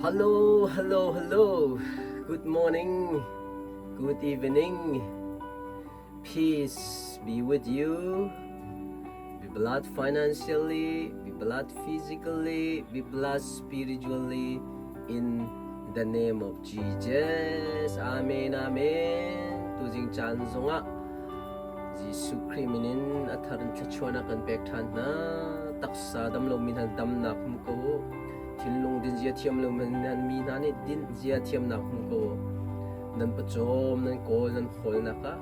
Hello, hello, hello. Good morning, good evening. Peace be with you. Be blessed financially, be blessed physically, be blessed spiritually in the name of Jesus. Amen, amen. Tuzing caan zongah Jesuh Khrih min in a thar in thluachuahnak kan pek ṭhan hna. Taksa dam lomi hna damnak hmu ko u. Thinlung dinzia thiam lomi mi hna nih dinzia thiamnak hmu ko u. Nan pawcawm, nan kawl, nan hawlnak ah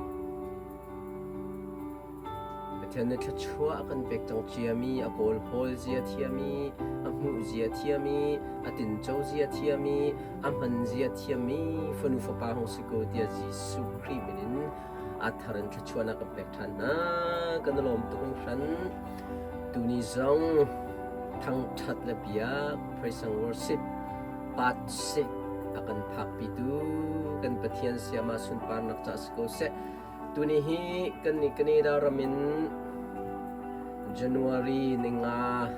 Pathian nih thluachuah a kan pek cang ciami, a kawl hawl zia thiami, a hmuh zia thiami, a tinco zia thiami, a hman zia thiammi fanu fapa hung si ko tiah Jesuh Khrih min in a thar in thluachuahnak kan pek ṭhan hna. Kan i lawm tuk hringhran. Tuni zong thangṭhat le biak praise and worship part 6 a kan phakpitu kan Pathian siama sunparnak ca si ko seh. Tuni hi kan nih Canada ram in January ninga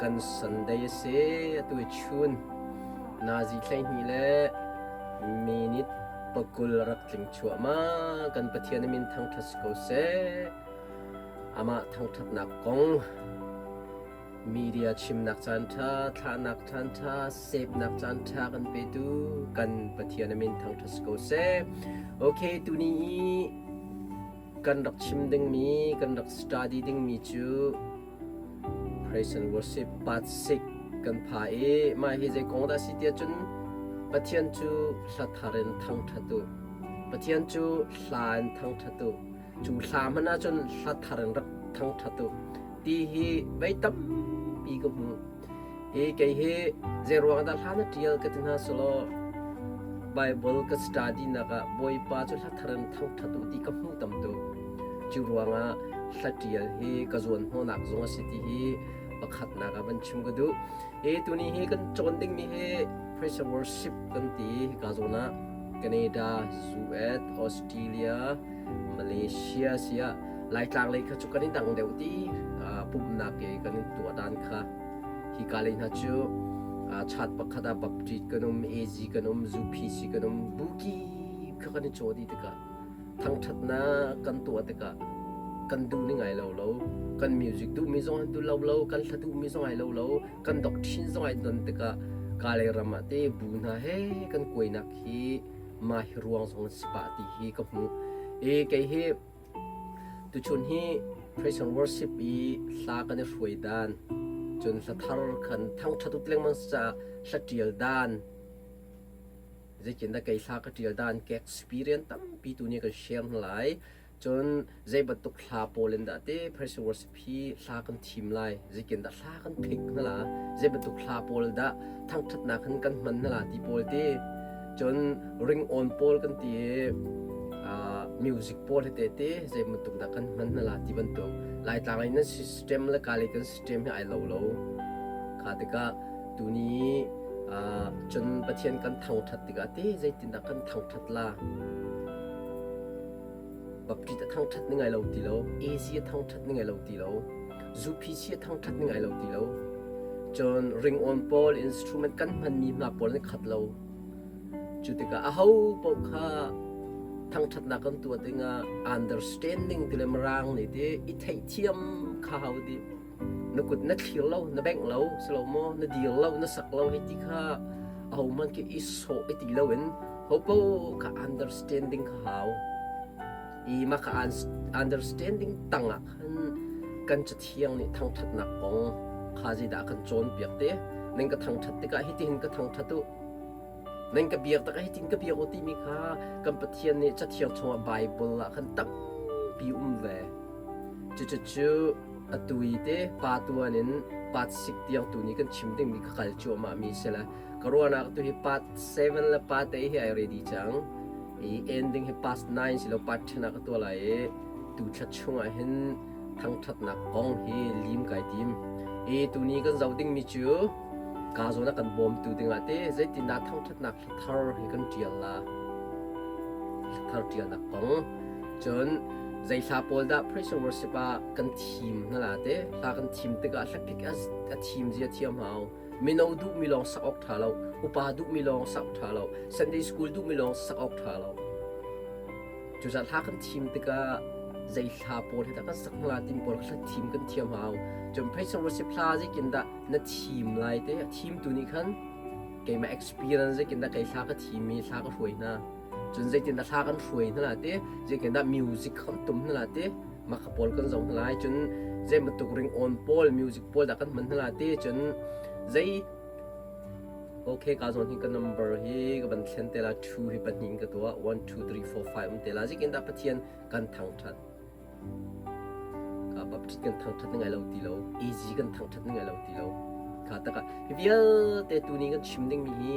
kan Sunday a si. Atu hi chun nazi 12 le minute pakul rak tling chuahmah. Kan Pathian min thangṭhat si ko seh. Amah thangṭhatnak kong media chimnak caanṭha, thlahnak caanṭha, sepnak caanṭha kan petu kan Pathian min thangṭhat si ko seh. Okay, tuni i kan rak chim dingmi, kan rak study dingmi cu Praise and Worship Part 6 kan pha i mah hi zei kong dah si tiah cun Pathian cu hla thar in thangṭhat u. Pathian cu hla in thangṭhat u. Cu hla hmanh ahcun hla thar in rak thangṭhat u ti hi vei tampi ka hmu. Hi kei hi zei ruang dah hla na ṭial ka ti hna selaw Bible ka study nak ah Bawipa cu hla thar in thangṭhat u ti ka hmu tam tuk. Cu ruangah hla ṭial hi ka zuan hnawhnak zong a si ti hi pakhatnak ah van chim ka duh. Hi tuni hi kan cawn dingmi hi praise and worship kan ti hika zawn ah Canada, US, Australia, Malaysia siah Laitlang lei kha cu kan i dang deuh ti pumhnak i kan in tuah dan kha hika lei hna cu chat pakhat ah Baptist kan um, AG kan um, ZUPC kan um, buki kha kan i caw dih tikah thangṭhatnak kan tuah tikah kan duh ning ai lo lo kan music duhmi zong an duh lo lo kan hla duhmi zong ai lo lo kan doctrine zong ai don tikah kale ram ah te bu hna he kan kuainak hi mah hi ruang zong si pah ti hi ka hmuh i kei hi tuchun hi praise and worship i hla kan i hruai dan cun hla thar khan thangṭhat ut lengmang caah hla ṭial dan Zeitindah kei hla ka ṭial dan ka experience tampi tu nih kan share hna lai. Cun zei bantuk hla pawl in dah te praise worship hi hla kan thim lai. Zeitindah hla kan pick hna la. Zei bantuk hla pawl dah thangṭhatnak hin kan hman hna la ti pawl te. Cun ring on pawl kan ti i music pawl hi te te zei bantuk dah kan hman hna la ti bantuk. Laitlang in nan system le kale kan system hi ai lo lo. Kha tikah tuni cun Pathian kan thangṭhat tikah te zeitindah kan thangṭhat la? Baptist a thangṭhat ning ai lo ti lo, AC a thangṭhat ning ai lo ti lo, ZUPC a thangṭhat ning ai lo ti lo. Cun ringawn pawl instrument kan hmanmi hna pawl an khat lo. Cu tikah aho paoh kha thangṭhatnak kan tuah dingah understanding ti le mirang nih ti i theihthiam kha hau dih. Na kut na thlir lo, na bengh lo, si lo maw, na dir lo, na sak lo hei ti kha ahohmanh khi i sawh i ti loin hopo kha understanding kha hau. I mah kha understanding tangah khan kan cathiang nih thangṭhatnak kong kha zeidah a kan cawnpiak te. Nan ka thangṭhat tikah hitihin ka thangṭhat u. Nan ka biak tikah hitin ka biak u timi kha kan Pathian nih cathiang chungah Bible ah khan tampi um ve. Cucu atu i te pa tuan in part 6 tiang tu nih kan chim dingmi ka kal cuahmah mi si la ka ruahnak tu hi part 7 le part 8 hi ai ready cang i ending hi part 9 si lo part 10 ah ka tuah lai i tu thla chungah hin thangthatnak kong hi lim kai tim i tuni kan zoh dingmi cu ka zawn a kan bawmtu dingah te zeitindah thangthatnak hla thar hi kan tial la hla thar tialnak kong Cun zei hla pawl dah praise and worship ah kan thim hna la te hla kan thim tikah hlapik a thim zia thiam hau. Mino duhmi lawng sak awk ṭha lo, upa duhmi lawng sak awk ṭha lo, Sunday school duhmi lawng sak awk ṭha lo. Cucaah hla kan thim tikah zei hla pawl hi dah kan sak hna timi pawl hla thim kan thiam hau. Cun praise and worship hla zeitin dah na thim lai te a thimtu nih khan keimah experience zeitin dah kei hla ka thim i hla ka hruai hna. Cun zeitin dah hla kan hruai hna la te, zeitin dah music kan tum hna la te, mah kha pawl kan zoh hna lai. Cun zei bantuk ringawn pawl, music pawl dah kan hman hna la te, cun zei Okay, ka zawn hi ka number hi ka van thlen te la 2 hi pahnih in ka tuah 1 2 3 4 5 um te la zikin dah Pathian kan thangthat ka baptist kan thangthat na ngai lo ti lo AG kan thangthat na ngai lo ti lo kha taka hi vialte tu ni kan chim ding mi hi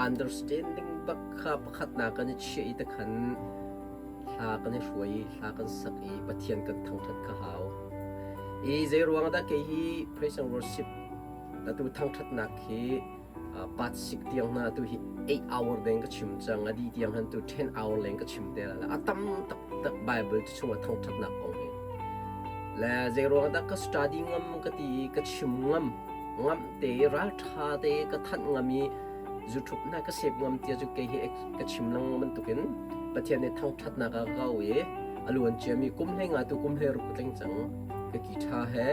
understanding bak kha pakhat na kan i chiah i takhan hla kan i hruai i hla kan sak i Pathian kan thangthat kha hau i zei ruang dah kei hi praise and worship Atu thangṭhatnak hi part sik tiang hna atu hi 8 hour deng ka chim cang a dih tiang han tu 10 hour leng ka chim te la a tam taktak Bible cu chungah thangṭhatnak kong hi le zei ruang dah ka study ngam ka ti i ka chim ngam ngam te i ralṭha te ka thanh ngam i YouTube hna ka sep ngam tia cu kei hi ka chim lang bantukin Pathian nih thangṭhatnak a ka i a luan ciami kum hlei nga tu kum hlei ruk ka tling cang ka ki ṭha he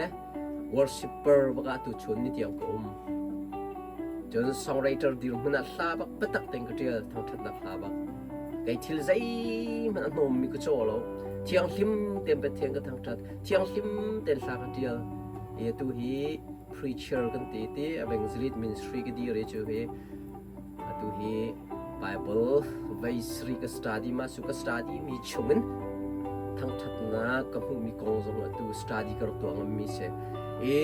worshipper bak tu chun ni tiang ka um. Cun songwriter dirhmun ah hla bak biatak tein ka ṭial thangṭhatnak hla bak. Kei thil zeihmanh a hnawmmi ka caw lo. Thianghlim tein Pathian ka thangṭhat. Thianghlim tein hla ka ṭial. I atu hi preacher kan ti ti evangelist ministry ka dir i cu hi Atu hi Bible veisri ka study ma su ka study mi chungin thangthatnak ka hmuhmi kong zong atu study ka rak tuah ngammi si. I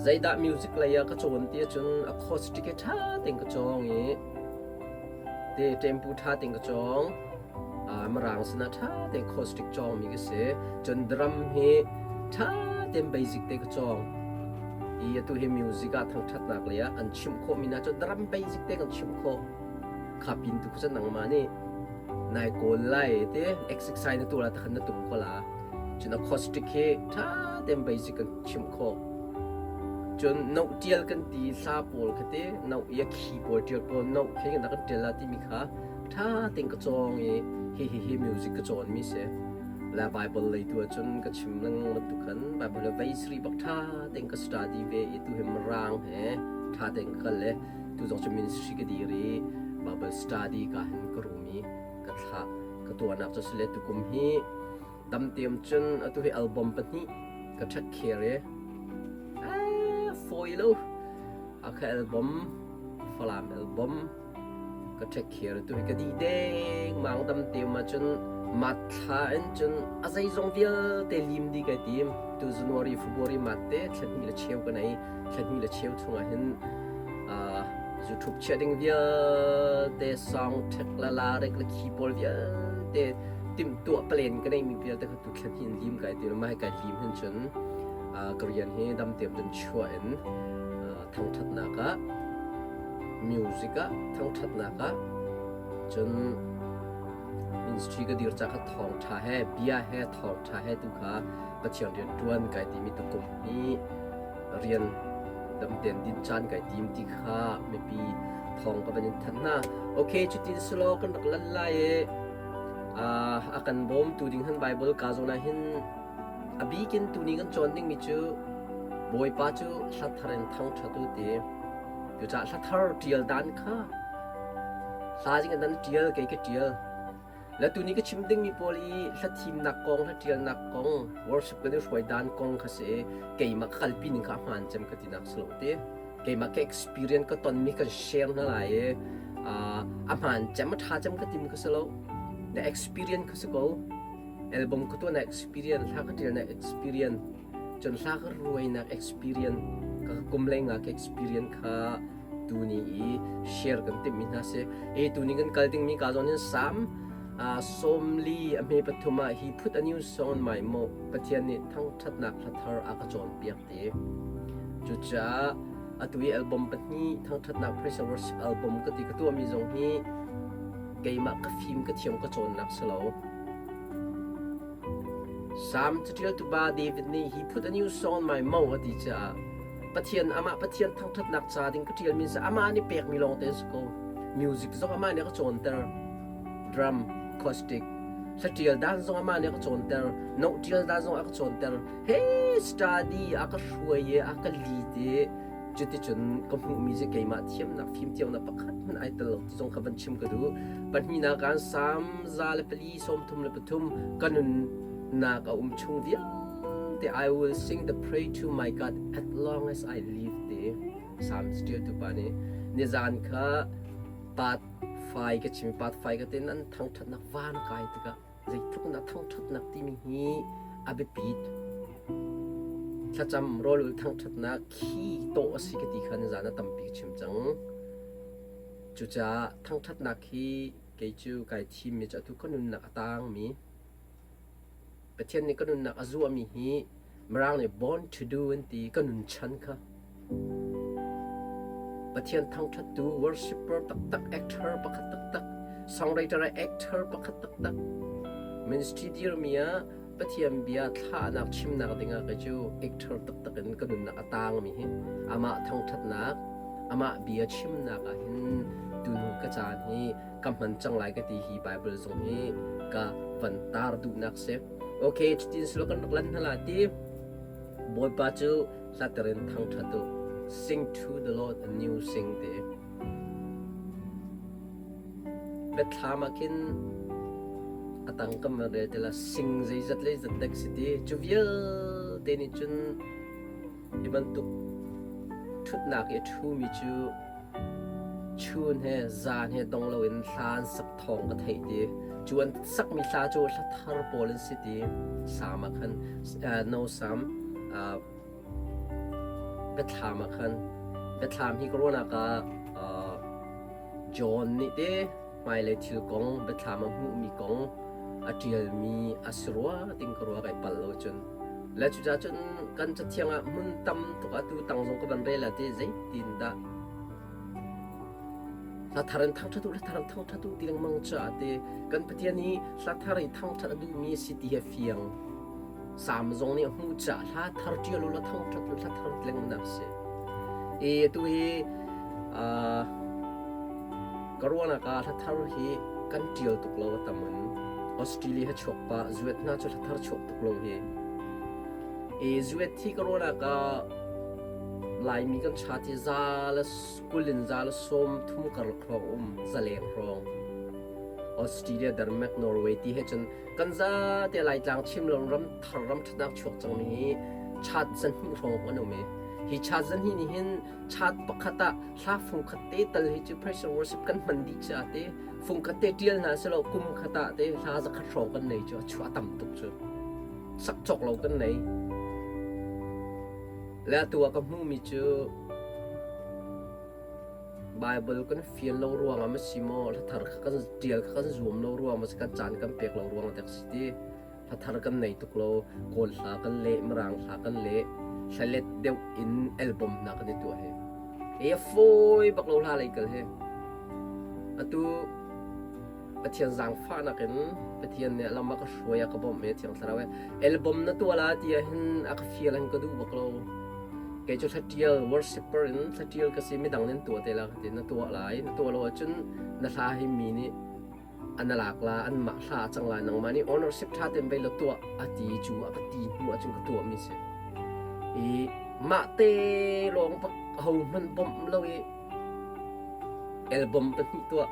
zeidah music lei ah ka cawn ti ahcun acoustic hi ṭha tein ka cawng i te tempo ṭha tein ka cawng. Mirang sinah ṭha tein acoustic cawngmi ka si. Cun drum hi ṭha tein basic te ka cawng. I atu hi music ah thangṭhatnak lei ah kan chimh khawhmi hna cu drum basic te kan chimh khawh. Kha pin tu kha nangmah nih nai kawl lai te exercise na tuah la takhan na tum ko la. Cun acoustic hi ṭha tein basic kan chimh khawh. Cun note ṭial kan ti hla pawl kha te note i a key pawl ṭial pawl note khi kan ṭial la timi kha ṭha tein ka cawng i hi hi hi music ka cawnmi si. Le Bible lei tu ahcun ka chim lengmang bantuk khan Bible le veisri bak ṭha tein ka study ve i tu hi Mirang he ṭha tein ka kal le tu zong cu ministry ka dir i Bible study ka hin ka rum i ka thlah ka tuahnak cu si le tukum hi damtiam cun atu hi album pahnih ka ṭhat kher i fawi lo akha album Falam album ka take care tu hi ka dih dengmang dam te ma cun mat thla in cun a zeizong vialte lim dih kai tim tu January February mat te thla le cheu ka nei thla le cheu chungah hin YouTube chia ding vialte song ṭhek la la rek le khi pawl vialte tim tuah plan ka nei mi vialte kha tu thla hin lim kai tim mai kai lim hin cun ka rian hi dam tem cun chuah in thangṭhatnak ah music ah thangṭhatnak ah cun ministry ka dir ca kha thawngṭha he bia he thawngṭha he tu kha Pathian rian ṭuan kai timi tukum hi rian damten din caan kai tim ti kha mipi thawng ka van in thanh hna. Okay, cutin silo kan rak lan lai i a kan bawmtu ding han Bible ka zawn ah hin A bikin tuni kan cawn dingmi cu Bawipa cu hla thar in thangṭhat u ti. Cucaah hla thar ṭial dan kha hla zing dan ṭial kei ka ṭial. Le tuni ka chim dingmi pawl i hla thimnak kong, hla ṭialnak kong, worship kan i hruai dan kong kha si i keimah ka kalpi ning kha a hmaan cem ka tinak si lo ti. Keimah ka experience ka tonmi kan share hna lai i a hmaan cem a ṭha cem ka timi kha si lo. Na experience kha si ko. Album ka tuahnak experience, hla ka ṭialnak experience, cun hla ka ruainak experience, ka kum lei nga ka experience kha tuni i share kan timhmi hna si. E tuni kan kal dingmi ka zawn in Sam sawmli a hme pathum ah hi phut a new song mai mo Pathian nih thangṭhatnak hla thar a ka cawnpiak ti. Cucaah atu i album pahnih thangṭhatnak praise and worship album ka ti ka tuahmi zong hi keimah ka fim ka thiam ka cawnnak si lo. Salm caṭialtu pa David nih he put a new song on my mouth a ti caah. Pathian amah Pathian thangṭhatnak ca ding ka ṭialmi si amah nih pekmi lawngte si ko. Music zong amah nih a ka cawnter. Drum, acoustic, hla ṭial dan zong amah nih a ka cawnter. Note ṭial dan zong a ka cawnter. He study a ka hruai i a ka lead i cuticun ka hmuhmi cu keimah thiamnak fimthiamnak pakhat hmanh ai tel lo ti zong kha van chim ka duh. Pahnihnak ah Salm 143 ka nunnak a um chung vialte I will sing the praise to my God as long as I live ti Psalm ṭialtu pa nih nizan kha part fai ka chim part fai ka tin an thangṭhatnak van kai tikah zeitluk in dah thangṭhatnak timi hi a biapit. Thlacam rawlul thangṭhatnak khi tawh a si ka ti kha nizan ah tampi ka chim cang. Cucaah thangṭhatnak hi kei cu kai thimmi cu atu ka nunnak a tangmi Pathian nih ka nunnak a zuahmi hi Mirang nih born to do an ti ka nun chan kha. Pathian thangṭhattu worshipper taktak, actor pakhat taktak, songwriter ah actor pakhat taktak, ministry dirmi ah Pathian bia thlahnak chimnak dingah kei cu actor taktak in ka nunnak a tangmi hi amah thangṭhatnak, amah bia chimnak ah hin tunu ka caan hi ka hman cang lai ka ti hi Bible zong hi ka van tar duhnak si. Okay, cutin silo kan rak lan hna la ti. Bawipa cu hlater in thangṭhat u. Sing to the Lord a new sing ti. Biathlam ah khin a tang kan van rel tila sing zeizat le zat dek si ti. Cu vialte nih cun hi bantuk ṭhutnak i a ṭhumi cu Chun he zan he dong loin hla an sak thawng ka theih ti. Cu an sakmi hla cu hla thar pawl an si ti. Salm ah khan no Salm biathlam ah khan biathlam hi ka ruahnak ah John nih te hmailei thil kong biathlam a hmuhmi kong a ṭialmi a si rua ting ka ruah kai palh lo cun. Le cucaah cun kan cathiang ah hmun tam tuk atu tang zong ka van rel ah ti zeitin dah hla thar in thangṭhat u, hla thar in thangṭhat u ti lengmang caah ti kan Pathian hi hla thar i thangṭhat a duhmi a si ti hi a fiang. Salm zong nih a hmuh caah hla thar ṭial u law thangṭhat u, hla thar ti lengmang a si. I atu hi ka ruahnak ah hla thar hi kan ṭial tuk lo a tam in Australia he chuak pah zuet hna cu hla thar chuak tuk lo hi. I zuet hi ka ruahnak ah Laimi kan cha ti za le kul in za le sawm thum karlak hrawng um zaleng hrawng. Australia, Denmark, Norway ti he cun kan zate Laitlang chim lo ram thar ram ṭhatnak chuak cangmi hi chat zahnih hrawng kan um i hi chat zahnih nih hin chat pakhat ah hla fung khat te tal hi cu praise and worship kan hman dih caah te fung khat te ṭial hna silo kum khat ah te hla zakhat hrawng kan nei cu a chuah tam tuk cu sak cawk lo kan nei le atu ah ka hmuhmi cu Baibal kan fian lo ruangah ma si maw hlathar kha kan ṭial kha kan zuam lo ruangah ma si kan caan kan pek lo ruangah dek si ti hlathar kan nei tuk lo Kawl hla kan leh Mirang hla kan leh hlalet deuh in album hna kan i tuah hi e a fawi bak lo hla lei kal hi atu Pathian zaangfahnak in Pathian nih lam a ka hruai a ka bawmh i Thiang Thlarau he album na tuah la ti ah hin a ka fial hin ka duh bak lo kei cu hlatial worshipper in hlatial ka si midang nih an tuah te la ka ti na tuah lai na tuah lo ahcun na hla hi mi nih an lak la an mah hla a cang lai nangmah nih ownership tha tein vei la tuah a ti cu a ka ti hnu ahcun ka tuah mi si i mah te lawng bak ho hmanh bawmh lo i Album pahnih tuah.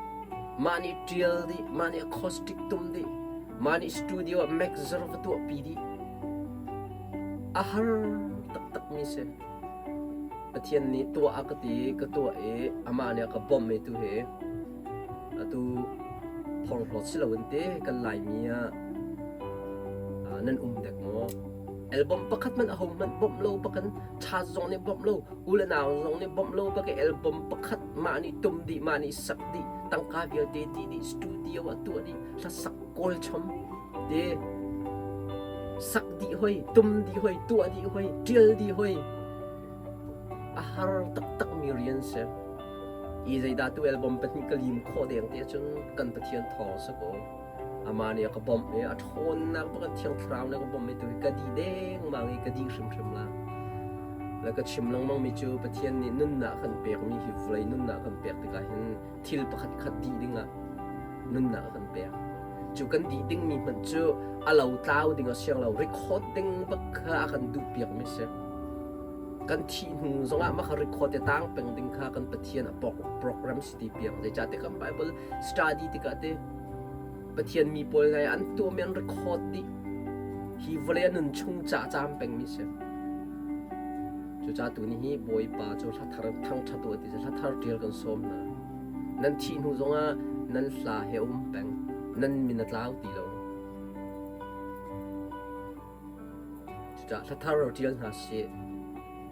Mah nih ṭial dih, mah nih acoustic tum dih, mah nih studio ah mixer va tuahpi dih. A har taktakmi si. Pathian nih tuah a ka ti, ka tuah i amah nih a ka bawmh i tu hi atu phorhlawt si loin te kan Laimi ah nan um dek maw? Album pakhat hmanh aho hmanh bawmh lo bakin ṭha zong nih bawmh lo u le nau zong nih bawmh lo bak i album pakhat mah nih tum dih mah nih sak dih tangka vialte ti dih studio ah tuah dih hlasak kawl chom te sak dih hoi tum dih hoi tuah dih hoi ṭial dih hoi a har taktak mi rian si i zeidah tu album pahnih ka lim khawh deng te cun kan Pathian thawng si ko Amah nih a ka bawmh i a ṭhawnnak bak in Thiang Thlarau nih a ka bawmh i tu hi ka dih dengmang i ka dih hrimhrim la. Le ka chim lengmang mi cu Pathian nih nunnak kan pekmi hi vawlei nunnak kan pek tikah hin thil pakhat khat dih dingah nunnak a kan pek. Cu kan dih dingmi hmanh cu a lo tlau ding a siang lo, record ding bak kha a kan duh piakmi si. Kan thih hnu zongah mah kha record te tang peng ding kha kan Pathian a program si ti piang. Zeicahtiah kan Bible study tikah te Pathian mi pawl ngai an tuahmi an record dih. Hi vawlei a nun chung ca caam pengmi si. Cucaah tuni hi Bawipa cu hla thar thangṭhat u ti hla thar ṭial kan sawm hna. Nan thih hnu zongah nan hla he um peng. Nan min a tlau ti lo. Cucaah hla thar ṭial hna sih.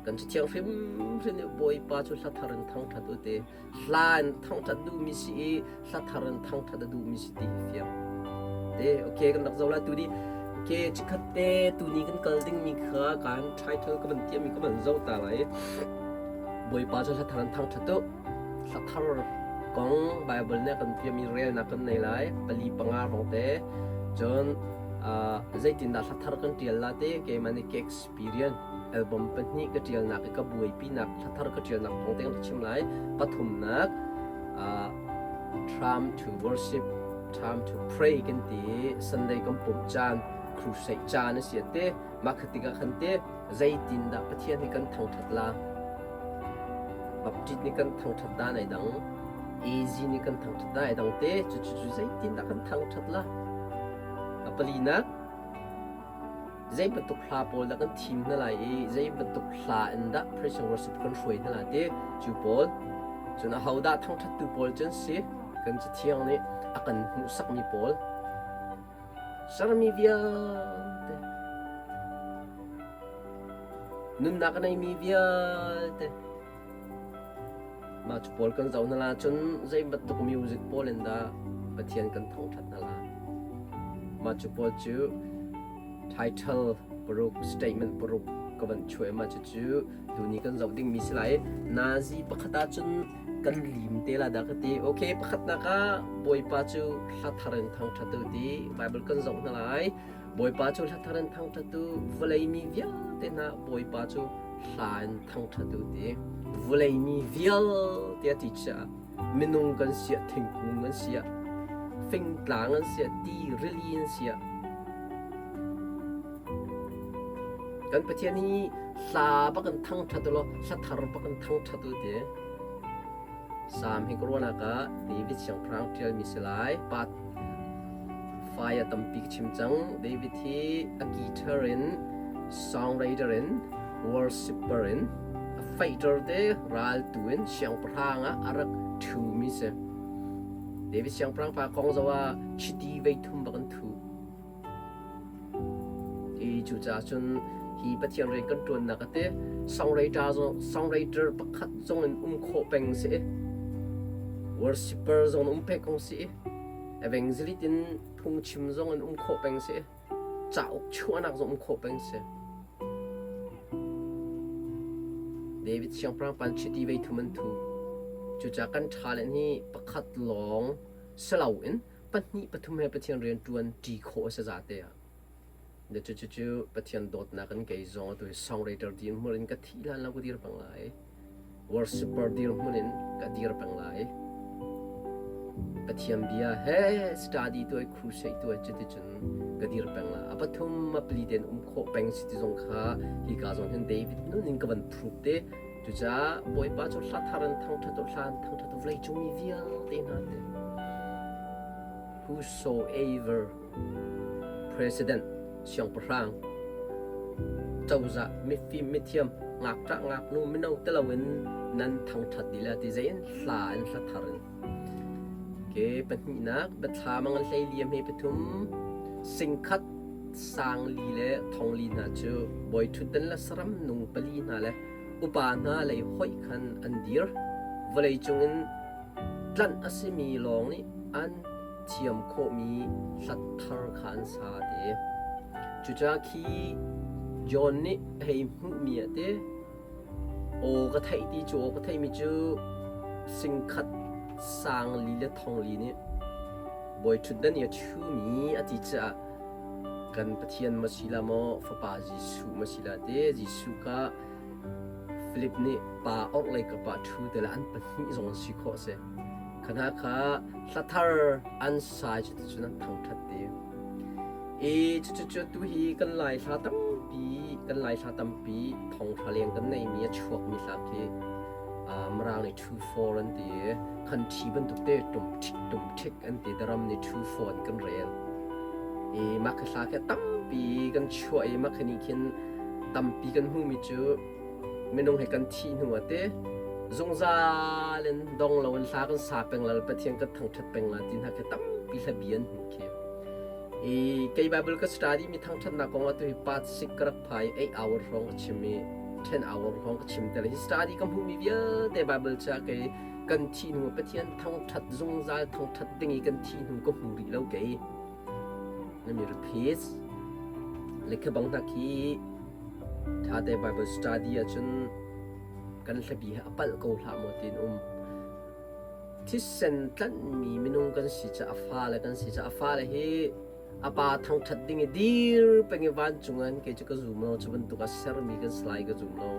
Kan Cathiang hrimhrim nih Bawipa cu hla thar in thangṭhat u ti. Hla in thangṭhat duhmi si i hla thar in thangṭhat a duhmi si ti hi fiang. Te, okay kan rak zoh lai tu ni. Okay, chikkhat te tuni kan kal dingmi kha kan title ka van tiami ka van zoh ta lai. Bawipa cu hla thar in thangṭhat u. Hla thar kong Bible nih a kan piami relnak kan nei lai. Pali panga hrawng te. Cun uh, zeitindah hla thar kan ṭial la te keimah nih ka experience album pahnih ka ṭialnak i ka buaipinak hla thar ka ṭialnak kong te kan chim lai. Pathumnak uh, time to worship, time to pray kan ti Sunday kan pumh caan crusade caan a si te mah kha tikah khan te zeitindah Pathian hi kan thangṭhat la Baptist nih kan thangṭhat dan ai dang AZ nih kan thangṭhat dan ai dang te cu cu cu zeitindah kan thangṭhat la a palinak zei bantuk hla pawl dah kan thim hna lai i zei bantuk hla in dah praise and worship kan hruai hna lai ti cu pawl cun ahodah thangṭhattu pawl cu an si kan cathiang nih a kan hmuhsakmi pawl sermi vialte nunnak a neimi vialte Mah cu pawl kan zoh hna la cun zei bantuk music pawl in dah Pathian kan thangṭhat hna la. Mah cu pawl cu title paruk statement paruk ka van chuah i mah cucu tuni kan zoh dingmi si lai. Nazi pakhat ah cun kan lim te la dah ka ti. Okay, pakhatnak ah Bawipa cu hla thar in thangṭhat u ti Bible kan zoh hna lai. Bawipa cu hla thar in thangṭhat u, vawlei mi vialte hna Bawipa cu hla in thangṭhat u ti. Vawlei mi vialte a ti caah minung kan siah, thingkung kan siah, fingtlang an siah, ti rili an siah. Kan Pathian hi hla bak in thangṭhat u law hla thar bak in thangṭhat u ti. Salm hi ka ruahnak ah David siangpahrang ṭialmi si lai. Part fai a tampi ka chim cang. David hi a guitar in, songwriter in, worshipper in, a fighter te raltu in siangpahrang ah a rak ṭhumi si. David siangpahrang pa kong zoh ah chiti vei thum bak an thu. I cucaah cun hi Pathian rian kan ṭuannak a ti songwriter zong songwriter pakhat zong in um khawh peng si worshipper zong in um peng kong si evangelist in phungchim zong in um khawh peng si cauk chuahnak zong um khawh peng si David siangpahrang pan chiti vei thum an thu cucaah kan ṭha le hi pakhat lawng si loin pahnih pathum he Pathian rian ṭuan ṭi khawh a si zate ah. Na cu cu cu Pathian dawtnak in kei zong atu hi songwriter dirhmun in ka thih hlan lo ka dir peng lai. Worshipper dirhmun in ka dir peng lai. Pathian bia he study tuai crusade tuai cuticun ka dir peng la. A pathum a pali ten um khawh peng si ti zong kha hi ka zong hin David nun in ka van prove te. Cucaah Bawipa cu hla thar in thangṭhat u, hla in thangṭhat u, vawleicung mi vialte hna te. Whosoever President siangpahrang cozah mifim mithiam ngakṭah ngaknu mino teloin nan thangṭhat dih la ti zei in hla in hla thar in ke pahnihnak biathlam a ngan hlei liam he pathum singkhat sang li le thong li hna cu bawi ṭhutdan le saram nung pali hna le upa hna lei hoih khan an dir. Vawlei cungin tlanh a simi lawng nih an thiam khawhmi hlat thar kha an sa ti. Cucaah khi John nih a hei hmuhmi ah ti aw ka theih ti cu aw ka theihmi cu singkhat sang li le thong li nih bawi ṭhutdan i a ṭhumi a ti caah kan Pathian maw si la maw Fapa Jesuh maw si la ti Jesuh kha Philip nih pa orhlei kap ah ṭhu te le an pahnih zong an si khawh a si. Kha hna kha hla thar an sa i cuticun an thangṭhat ti. I cucucu tu hi kan Lai hla tampi kan Lai hla tampi thonghra leng kan neimi a chuakmi hla khi Mirang nih two four an ti i khan ṭhi bantuk te tum ṭhik tum ṭhik an ti daram nih two four an kan rel. I mah khi hla khi tampi kan chuah i mah khi nih khin tampi kan hmuhmi cu minung he kan thih hnu ah te zungzal in dong lo in hla kan sa peng la Pathian kan thangṭhat peng la ti hna khi tampi hla bi an hmuh khi. I kei Bible ka study mi thangṭhatnak kong ah tu hi part 6 ka rak phai 8 hour hrawng ka chim i 10 hour hrawng ka chim tel hi study ka hmuhmi vialte Bible cha kei kan thih hnu Pathian thangṭhat zungzal thangṭhat ding i kan thih hnu ka hmu rih lo kei. Let me repeat. Lekha bang hna khi ṭhate Bible study ahcun kan hlabi he a palh ko hlah maw tiin um. Thisen tlanhmi minung kan si caah a fale kan si caah a fale hi a pa thangṭhat ding i dir peng i vancung an kei cu ka zum lo cu bantuk a sermi kan si lai ka zum lo.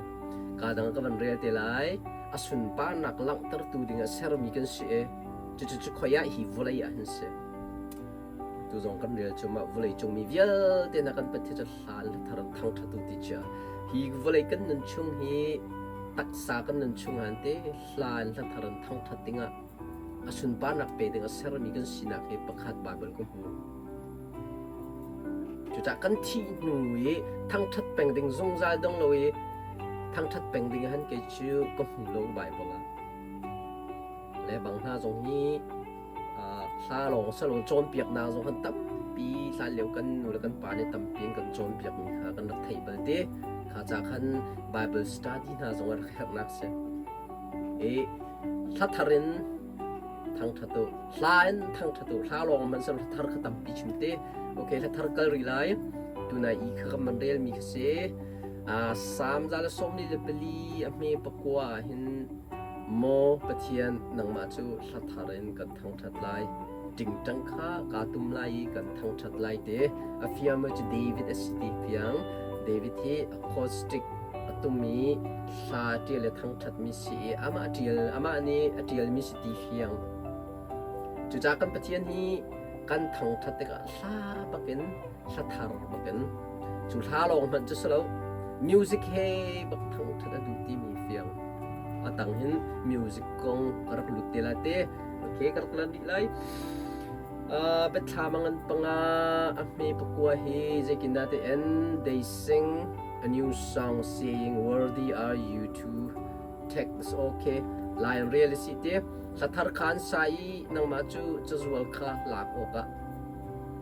Ka dang ka van rel te lai. A sunparnak langhtertu ding a sermi kan si i cucu khoi ah hi vawlei ah hin si. Tu zong kan rel cu mah vawlei cung mi vialte na kan Pathian cu hla le thar in thangṭhat u ti cia. Hi vawlei kan nun chung hi taksa kan nun chung han te hla in hla thar in thangṭhat dingah a sunparnak pe ding a sermi kan sinak hi pakhat Bible ka hmu. Cucah kan thih hnu i thangṭhat peng ding zungzal dong lo i thangṭhat peng ding han kei cu ka hmu lo Bible ah. Le bang hna zong hi hla lawng si lo cawnpiaknak zong kan tampi hlan lio kan nu le kan pa nih tampi in kan cawnpiakmi kha kan rak theih bal te. Kha ca khan Bible study hna zong a rak herhnak si. I hla thar in thangṭhat u. Hla in thangṭhat u. Hla lawng hmanh si lo hla thar kha tampi chim te. Okay, hla thar kal rih lai. Tunai i kha kan man relmi kha si. Salm za le 44 a hme pakua ah hin Maw Pathian, nangmah cu hla thar in kan thangṭhat lai. Ṭingṭang kha kaa tum lai i kan thangṭhat lai te. A fiam cu David a si ti fiang. David hi acoustic a tum i hla ṭial le thangṭhatmi si i amah ṭial amah nih a ṭialmi si ti fiang. Cucaah kan Pathian hi kan thangṭhat tikah hla bakin hla thar bakin cu hla lawng hmanh cu si lo music he bak thangṭhat a duh timi fiang. A tang hin music kong ka rak lut te lai te. Okay, ka rak lan rih lai. Biathlam a ngan panga a hme pakua hi zeitindah te en they sing a new song saying worthy are you to take this okay lion real si te hla thar kha an sa i nangmah cu cazual kha lak awkah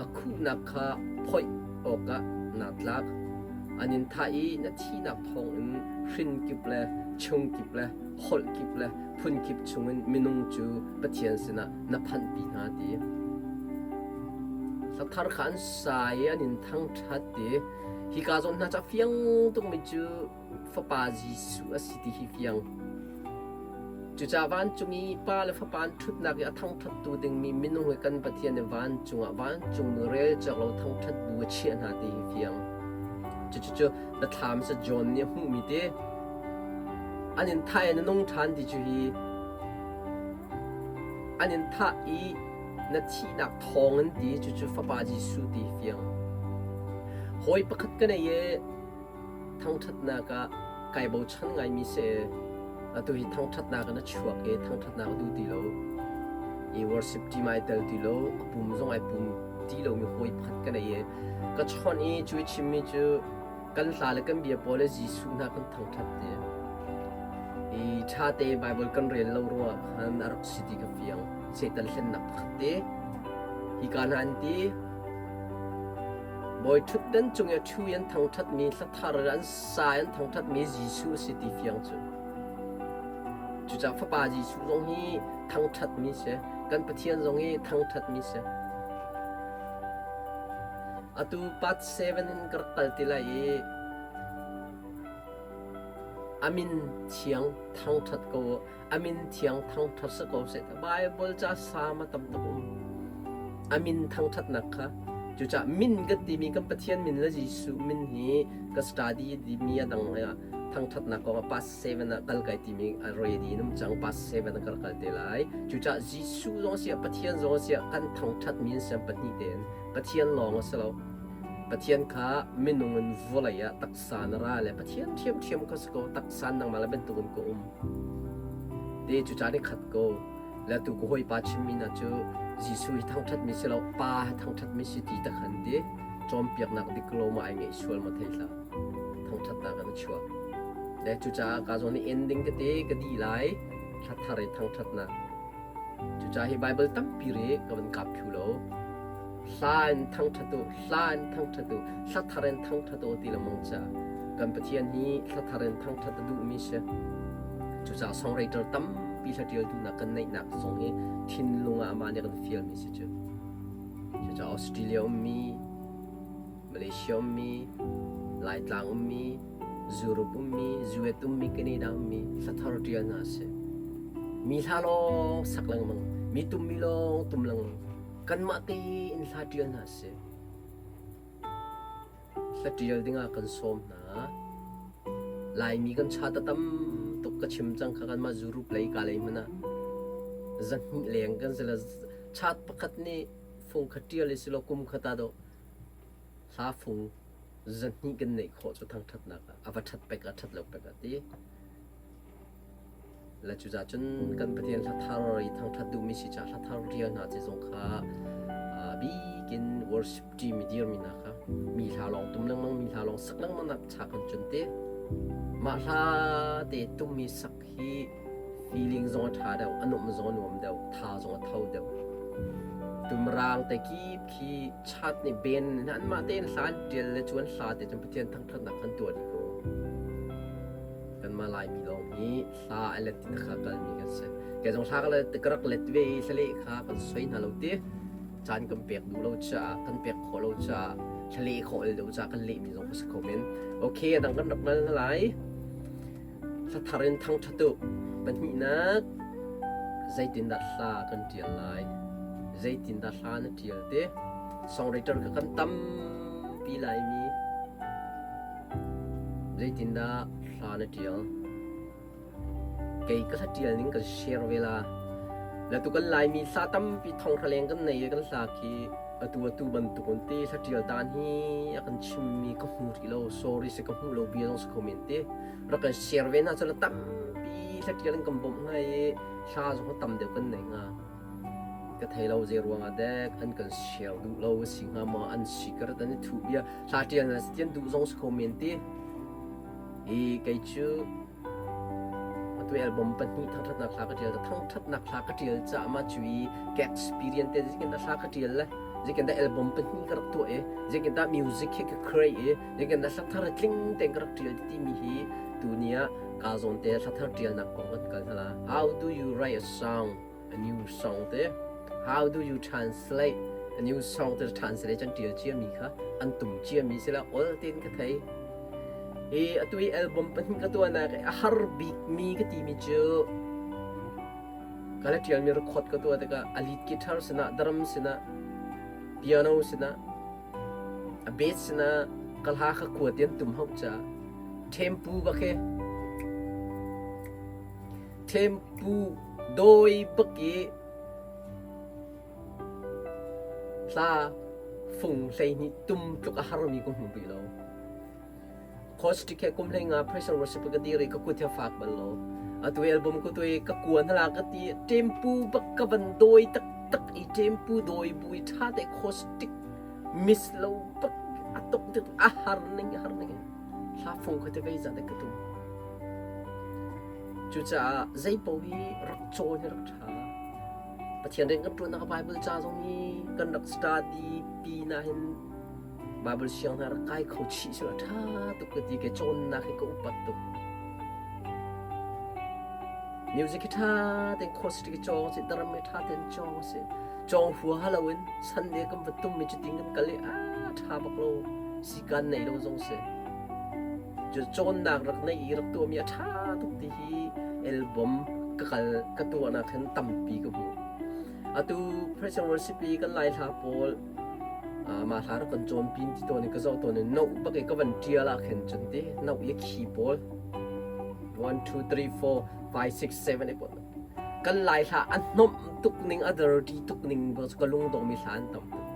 a khuhnak kha phoih awkah naa tlak. An in thah i na thihnak thawngin hrin kip le chung kip le holh kip le phun kip chungin minung cu Pathian sinah na phanhpi hna ti. Hla thar kha an sa i an in thangṭhat ti. Hika zawn hna cu a fiang tukmi cu Fapa Jesuh a si ti hi fiang. Cucaah vancung i Pa le Fapa an ṭhutnak i a thangṭhattu dingmi minung hi kan Pathian nih vancung ah vancungmi rel cawk lo thangṭhat bu a chiah hna ti hi fiang. Cucu biathlam sa John nih a hmuhmi te an in thah i na nung ṭhan ti cu hi an in thah i na thihnak thawng in ti cucu Fapa Jesuh ti hi fiang. Hawi pakhat ka nei i Thangṭhatnak ah kai bochan ngaimi si. Atu hi thangṭhatnak in a chuak i thangṭhatnak a duh ti lo. I worship team ai tel ti lo, a pum zong ai pum ti lomi hawi pakhat ka nei i ka chawnh i cu i chimmi cu kan hla le kan bia pawl le Jesuh hna kan thangṭhat ti. I ṭhate Bible kan rel lo ruangah khan a rak si ti ka fiang. Satan hlennak pakhat te. Hika hna an ti. Bawi ṭhutdan cung i a ṭhu i an thangṭhatmi hlathar an sa i an thangṭhatmi Jesuh a si ti fiang cu. Cucaah Fapa Jesuh zong hi thangṭhatmi si. Kan Pathian zong hi thangṭhatmi si. Atu part 7 in ka rak kal ti lai i a min thiang thangṭhat ko u. A min thiang thangṭhat si ko seh. Bible ca Salm a tam tuk um. A min thangṭhatnak kha. Cucaah min kan timi kan Pathian min le Jesuh min hi ka study mi a dang ah thangthatnak kong ah past 7 ah kal kai timi a ready in um cang past 7 ah kal kal te lai. Cucaah Jesuh zong a si ah Pathian zong a si ah kan thangthat mi an si pahnih tein Pathian lawng a si lo. Pathian kha minung in vawlei ah taksa na ra le Pathian ṭhiamṭhiam kha si ko taksa nangmah le bantukin ka um. Te cucaah ni khat ko. Le tu ka hawipa chimmi hna cu Jesuh hi thangṭhatmi si lo, Pa hi thangṭhatmi si ti tak han ti. Cawnpiaknak dik lo ma ai ngeih sual ma thei hlah. Thangṭhatnak an chuak. Le cucaah ka zawn i ending ka te ka di lai thla thar i thangṭhatnak. Cucaah hi Bible tampi ri ka van kap thlu lo. Hla in thangṭhat u, hla in thangṭhat u, hla thar in thangṭhat u ti lengmang ca. Kan Pathian hi hla thar in thangṭhat a duhmi si. Cucaah songwriter tampi hla ṭial duhnak kan neihnak zong hi thinlung ah amah nih a kan fialmi si cu. Cucaah Australia ummi, Malaysia ummi, Laitlang ummi, Europe ummi, US ummi, Canada ummi hla thar ṭial hna a si. Mi hla lawng sak lengmang, mi tummi lawng tum lengmang. Kanmah tein hla ṭial hna sih. Hla ṭial dingah kan sawm hna. Laimi kan cha ta tam tuk ka chim cang kha kanmah Europe lei ka lei hmanh ah zahnih leng kan si le chat pakhat nih fung khat ṭial i silo kum khat ah dawh hla fung zahnih kan neih khawh cu thangṭhatnak ah a va ṭhat pek ah ṭhat lo pek ah ti. Le cucaah cun kan Pathian hla thar i thangṭhat duhmi si caah hla thar rial hna ti zong kha bikin worship team i dirmi hna kha mi hla lawng tum lengmang mi hla lawng sak lengmang nak cha kan cun te mah hla te tummi sak hi feeling zong a ṭha deuh a nuam zong a nuam deuh tha zong a tho deuh tumrang te kip khi chat nih ben anmah tein hla an ṭial le cu an hla te cun Pathian thangṭhatnak kan tuah dih ko Kanmah Laimi lawng hi hla a let ti kha kalmi kan si. Kei zong hla ka let ka rak let ve i hlaleh kha kan soi hna lo ti. Caan kan pek duh lo caah, kan pek khawh lo caah, hlaleh khawh lo caah kan lehmi zong ka si kho men. Okay, a dang kan rak nal hna lai. Hla thar in thangṭhat u. Pahnihnak, zeitindah hla kan ṭial lai? Zeitindah hla na ṭial te? Songwriter kha kan tampi laimi. Zeitindah hla na ṭial? Kei ka hla ṭial ning kan share ve la. Le tu kan Laimi hla tampi thonghra leng kan nei i kan hla khi atu atu bantuk in ti hla ṭial dan hi a kan chimmi ka hmu rih lo. Sorry si ka hmuh lo bia zong si kho men ti. Rak kan share ve na cun tampi hla ṭial in kan bawmh hnga i hla zong tam deuh kan nei hnga. Ka thei lo zei ruangah dek an kan share duh lo a si hnga maw an si ka rat an i thuh bia hla ṭial na si tian duh zong si kho men ti i kei cu atu album pahnih thangṭhatnak hla ka ṭial ta thangṭhatnak hla ka ṭial caah mah cu i ka experience te zeitin dah hla ka ṭial le zeitin dah album pahnih ka rak tuah i zeitin dah music hi ka create i zeitin dah hla thar tling tein ka rak ṭial timi hi tuni ah ka zawn te hla thar ṭialnak kong kan kal hna la how do you write a song a new song te how do you translate a new song te translate an tial cia mi kha an tum cia mi sila ol tein ka thei i atu i album pahnih ka tuahnak a har bik mi ka ti mi cu ka la tial mi record ka tuah tikah a lead guitar sinah drum sinah piano sinah a bass sinah ka hla kha kua tian tum hau cha tempo ba khe Ṭhempu dawi bak i hla fung 12 tum tluk a harmi ka hmu rih lo. Acoustic he kum 15 pressure worship ka dir i ka kut he fak bal lo. Atu album ko tu i ka kuan hala ka ti ṭempu bak ka van dawi taktak i ṭempu dawi bu i ṭha te acoustic miss lo bak a tuk a har ning a har ning hla fung kha te vei zat ka tum. Cucaah zeipaoh hi rak cawn hi rak ṭha. Pathian rian kan ṭuannak Bible ca zong hi kan rak study pi nahin Bible siang hna rak kai kho chih sila ṭha tuk ka ti ke cawnnak hi ka upat tuk. Music hi ṭha tein course hi cawng si, drum hi ṭha tein cawng si. Cawng huaha loin Sunday kan va tum i cutin kan kal i a ṭha bak lo sikan nei lo zong si. Cawnnak rak neih i rak tuahmi a ṭha tuk ti hi album ka kal ka tuahnak hin tampi ka hmuh. Atu Praise and Worship i kan Lai hla pawl. Mah hla rak kan cawnpi ti tawn i ka zoh tawn i note bak i ka van ṭial ah khin cun ti note i khi pawl 1 2 3 4 5 6 7 8 pawl kan lai hla a hnomh tuk ning a dirty tuk ning ka lungdong mi hla an tam tuk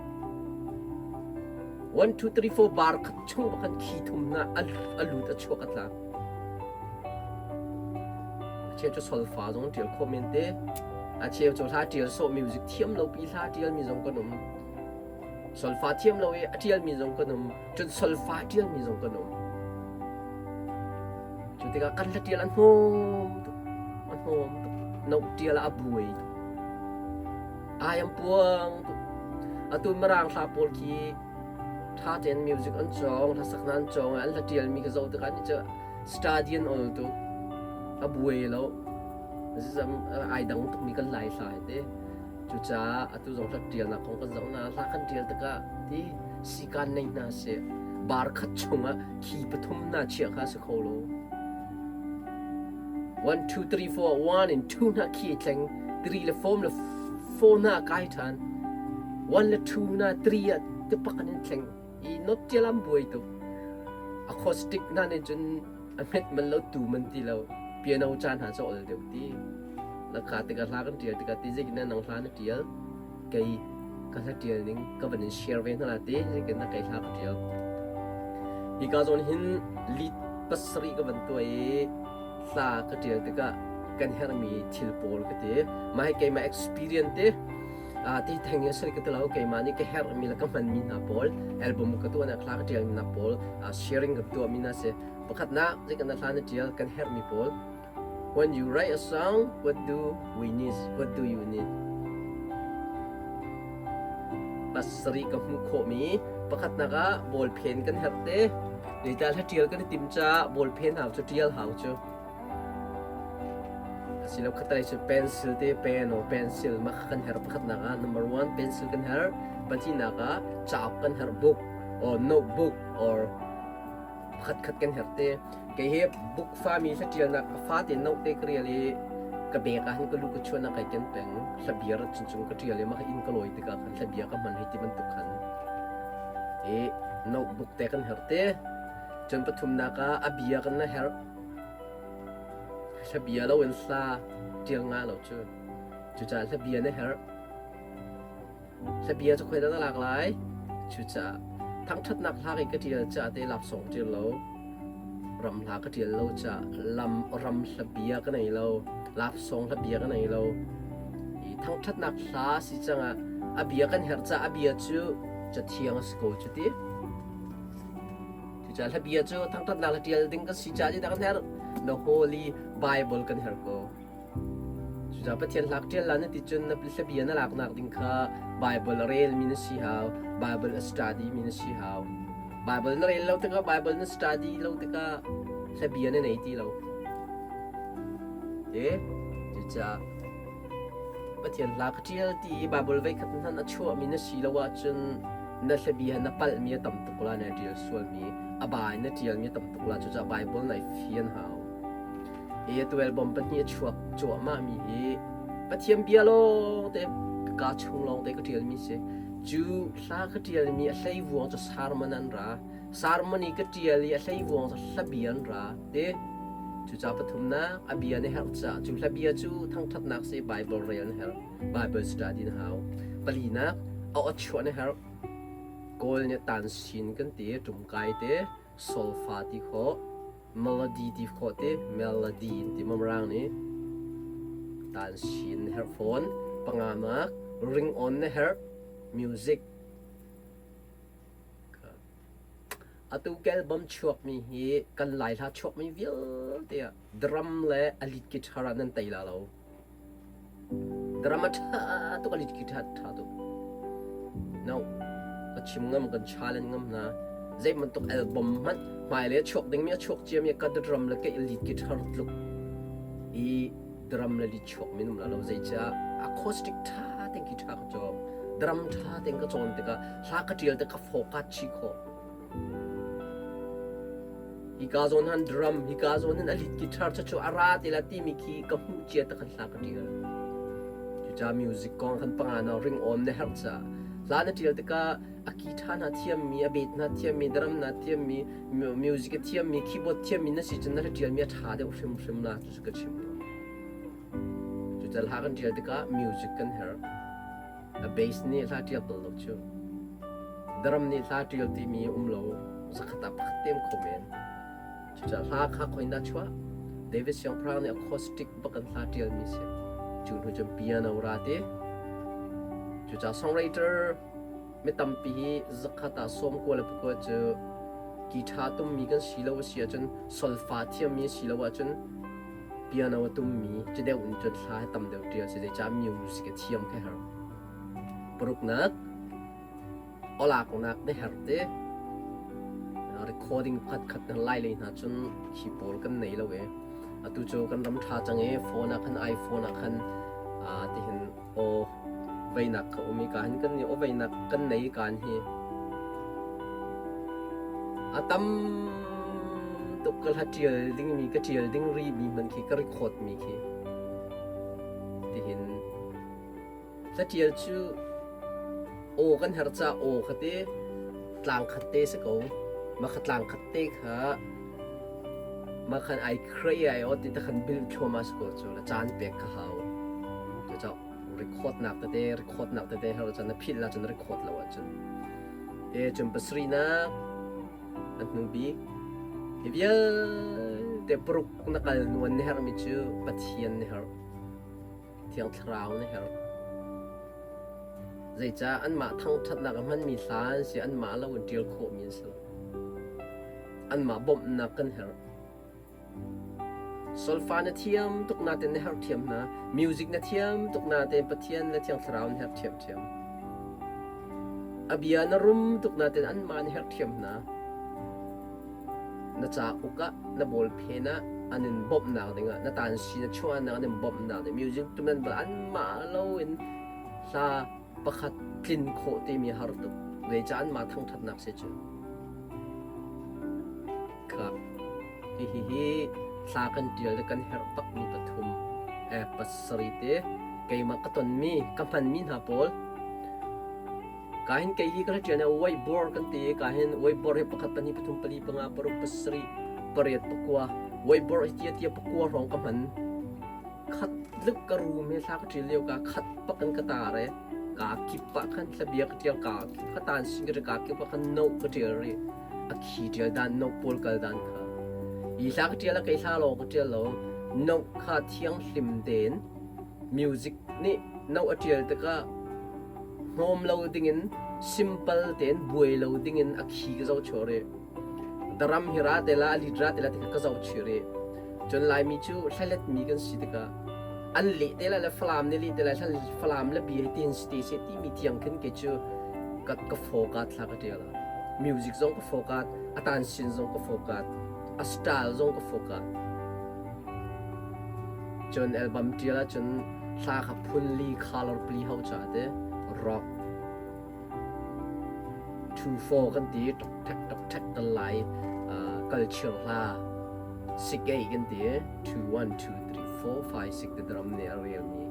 1 2 3 4 bar khat chung bak khan khi thum hna a lut a chuak a tla a cheu cu solfa zong ṭial khawh men te a cheu cu hla ṭial sawh music thiam lo pi hla ṭial mi zong kan um Solfa thiam lo i a ṭialmi zong kan um, cun solfa a ṭialmi zong kan um. Cu tikah kan hla ṭial a hnawm tuk, a hnawm tuk. Note ṭial ah a buai tuk. Ai an puang tuk. Atu Mirang hla pawl khi ṭha tein music an cawng, hlasaknak an cawng i an hla ṭialmi ka zoh tikah nih cu study an ol tuk. A buai lo. Ai dang tukmi kan Lai hla hi te. Cucaah atu zong hla ṭialnak kong kan zoh hna. Hla kan ṭial tikah ti sikaan nei hna seh. Bar khat chungah khi pathum hna chiah kha a si kho lo. 1, 2, 3, 4, 1 and 2 hna khi tleng, 3 le 4 le 4 hna kai ṭhan. 1 le 2 hna 3 ah ti pakan in thleng. I not ṭial an buai tuk. Acoustic hna nih cun a hmet man lo tu man ti lo piano ca hna cu ol deuh ti na ka tikah hla kan tial tikah ti zeitin nang hla na tial kei ka hla tial ning ka van in share ve hna la ti zeitin na kei hla ka tial hi ka zawn hin lead pasarih ka van tuah i hla ka tial tikah kan herhmi thil pawl ka ti mah hi keimah experience te ti theng hi sari ka ti lo keimah nih ka herhmi le ka hmanmi hna pawl album ka tuahnak hla ka tialmi hna pawl sharing ka tuahmi hna si pakhatnak zei kan hla na tial kan herhmi pawl when you write a song what do we need what do you need pasarih ka hmuh khawhmi pakhatnak ah ballpen kan herh te zeicah hla tial kan i tim caah ballpen hau cu tial hau cu Asilo khatalei cu pencil te pen or pencil mah kha kan herh pakhatnak ah number one pencil kan herh pahnihnak ah cauk kan herh book or notebook or pakhat khat kan herh te kei hi book fami hla ṭialnak a fate note te ka rial i ka bek ah hin ka lu ka chuahnak kai ken peng hlabia rat chung ka ṭial i mah inn ka lawi tikah khan hlabia ka hman hei ti bantuk khan i notebook te kan herh te cun pathumnak ah a bia kan na herh Hlabia loin hla ṭial nga lo cu. Cucaah hlabia na herh. Hlabia cu khuai dah na lak lai? Cucaah thangṭhatnak hla kei ka ṭial caah te laksawng ṭial lo. Ram hla ka ṭial lo caah lam ram hlabia ka nei lo. Laksawng hlabia ka nei lo. I thangṭhatnak hla si cangah a bia kan herh caah a bia cu cathiang a si ko cu ti. Cucaah hlabia cu thangṭhatnak le ṭial ding kan si caah zeidah kan herh? The Holy Bible kan herh ko. Cucaah Pathian hlak ṭial la na ti cun na hlabia na laknak ding kha Bible a relmi na si hau, Bible a study mi na si hau. Bible na rel lo tikah, Bible na study lo tikah hlabia na nei ti lo. Te, cucaah Pathian hla ka ṭial ti i Bible veikhat hmanh a chuahmi na si lo ahcun na hlabia na palhmi a tam tuk la na ṭial sualmi a ba in na ṭialmi a tam tuk la cucaah Bible nai fian hau. Hi atu album pahnih a chuak cuahmahmi hi Pathian bia lawng te ka kaa chung lawng te ka ṭialmi si. Cu hla ka ṭialmi a hleivuang cu sermon an ra. Sermon i ka ṭial i a hleivuang cu hlabia an ra ti. Cucaah pathumnak a bia na herh caah cu hlabia cu thangṭhatnak si Bible rel na herh. Bible study na hau. Palinak a aw chuah na herh. Kawl nih tansin kan ti, ṭumkai te, solfa ti khawh, melody ti khawh te, melody ti mamrang nih tansin na herh fawn. Panganak ring on na herh, music. Atu album chuakmi hi kan Lai hla chuakmi vialte ah drum le a lead guitar ah nan tei la lo. Drum a ṭha tuk a lead guitar a ṭha tuk. No, ka chim ngam kan challenge ngam hna. Zei bantuk album hmanh hmailei a chuak dingmi a chuak ciami ka drum le ka lead guitar tluk i drum le lead chuak mi um la lo zeicah acoustic ṭha tein guitar ka cawng drum ṭha tein ka cawn tikah hla ka ṭial tik ka focus chih khawh hika zawn han drum hika zawn hin a lead guitar cu cu a ra te la timi khi ka hmuh cia tak kan hla ka ṭial cucaah music kong kan panga na ring on na herh caah. Hla na ṭial tikah a guitar na thiammi, a beat na thiammi, drum na thiammi, music a thiammi, keyboard thiammi na si cun na ṭialmi a ṭha deuh hrimhrim la cu ka chim. Cucaah hla kan ṭial tikah music kan herh. A bass nih hla ṭial bal lo cu. Drum nih hla ṭial timi um lo. Zakhat ah pakhat tem kho men. Cucaah hla kha khoi na chuah. David Siangpahrang nih acoustic bak in hla ṭialmi si. Cu hnu cun piano ra ti. Cucaah songwriter mi tampi hi zakhat ah sawm kua le pakua cu guitar tummi kan si lo a si ahcun solfa thiammi si lo ahcun piano a tummi cu deuh in cun hla hi tam deuh ṭial si zeicah music a thiam kha her. Paruknak awlaknak na her te recording pakhat khat na lai lei hna cun khi pawl kan nei lo e. Atu cu kan ram ṭha cang i phone ah khan iPhone ah khan tihin aw veinak ka um i ka hin kan nih aw veinak kan nei kan hi a tam tuk ka hla ṭial dingmi ka ṭial ding ri mi hmanh khi ka record mi khi tihin hla ṭial cu aw kan herh ca aw kha te tlang khat te si ko ma kha tlang khat te kha ma khan ai khrei ai aw ti ta khan bil thluahmah si ko cu la caan pek kha hau cucaah record nak tete record nak tete har cun na philh la cun record lo ahcun te cun pasarihnak an hnu bik hi vialte paruk na kal nuan na herhmi cu Pathian na herh Thiang Thlarau na herh zeicah anmah thangṭhatnak a hmanmi hla an si anmah lo in ṭial khawhmi an si lo anmah bawmhnak kan herh Solfa na thiam tuk nain na herh ṭhiam hna. Music na thiam tuk nain Pathian le Thiang Thlarau na herh ṭhiamṭhiam. A bia na rum tuk nain anmah na herh ṭhiam hna. Na cauk ah, na bawlphen ah an in bawmhnak dingah, na tansi na chuahnak an in bawmhnak ding, music tu nan bal anmah loin hla pakhat tlin khawh timi har tuk. Zeicah anmah thangṭhatnak si cu? Kha. Hihi thla kan ṭial le kan herh bakmi pathum pasarih te keimah ka tonmi ka hmanmi hna pawl ka hin kei hi ka ṭial whiteboard kan ti ka hin whiteboard hi pakhat pahnih pathum pali panga paruk pasarih pariat pakua whiteboard hi tia tia pakua hrawng ka hman Khat tluk ka rum hi thla ka ṭil lio ka khat bak in ka tar i kaa kip ah khan thlabia ka ṭial kaa kip ka tan sin ka kaa kip ah khan no ka ṭial rih. A khi ṭial dan no pawl kal dan kha. Hi hla ka ṭial ah kei hla lawng ka ṭial lo. No kha thianghlim tein music nih no a ṭial tikah hnawm lo dingin simple tein buai lo dingin a khi ka zoh chuah rih. Daram hi ra te la, a lit ra te la ti kha ka zoh chih rih. Cun Laimi cu hlaletmi kan si tikah an leh te lai le Falam nih leh te lai Falam le bia hi tin si te seh timi tiang khin kei cu ka ka fokat thla ka ṭial. Music zong ka fokat, a tansin zong ka fokat, a style zong ka fokat. Cun album ṭial ahcun hla kha phun li color pli ho ca te rock 2-4 kan ti tok ṭhek tok ṭhek kan lai culture hla sikei kan ti 2 1 2 3 4 5 6 te drum nih a relmi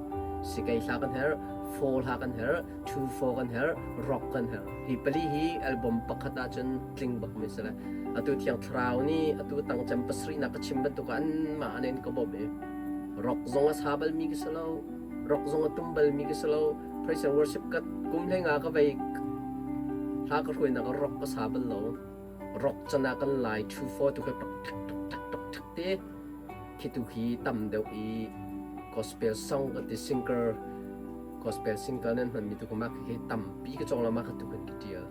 sikei hla kan herh four hla kan herh 2 4 kan herh rock kan herh hi pali hi album pakhat ahcun tling bak mi si le atu thiang thlarau nih atu tangcem pasarih nak ka chim bantuk ah anmah an in ka bawmh i rock zong a sa balmi ka si lo rock zong a tum balmi ka si lo Praise and worship ka kum hlei nga ka vei hla ka hruainak ah rock ka sa bal lo. Rock can ah kan lai 2-4 tu khi tok ṭhek tok ṭhek tok ṭhek te khi tu khi tam deuh i gospel song ka ti singer gospel singer nan hmanmi tu mah khi tampi ka cawng la mah kha tu kan ka ṭial.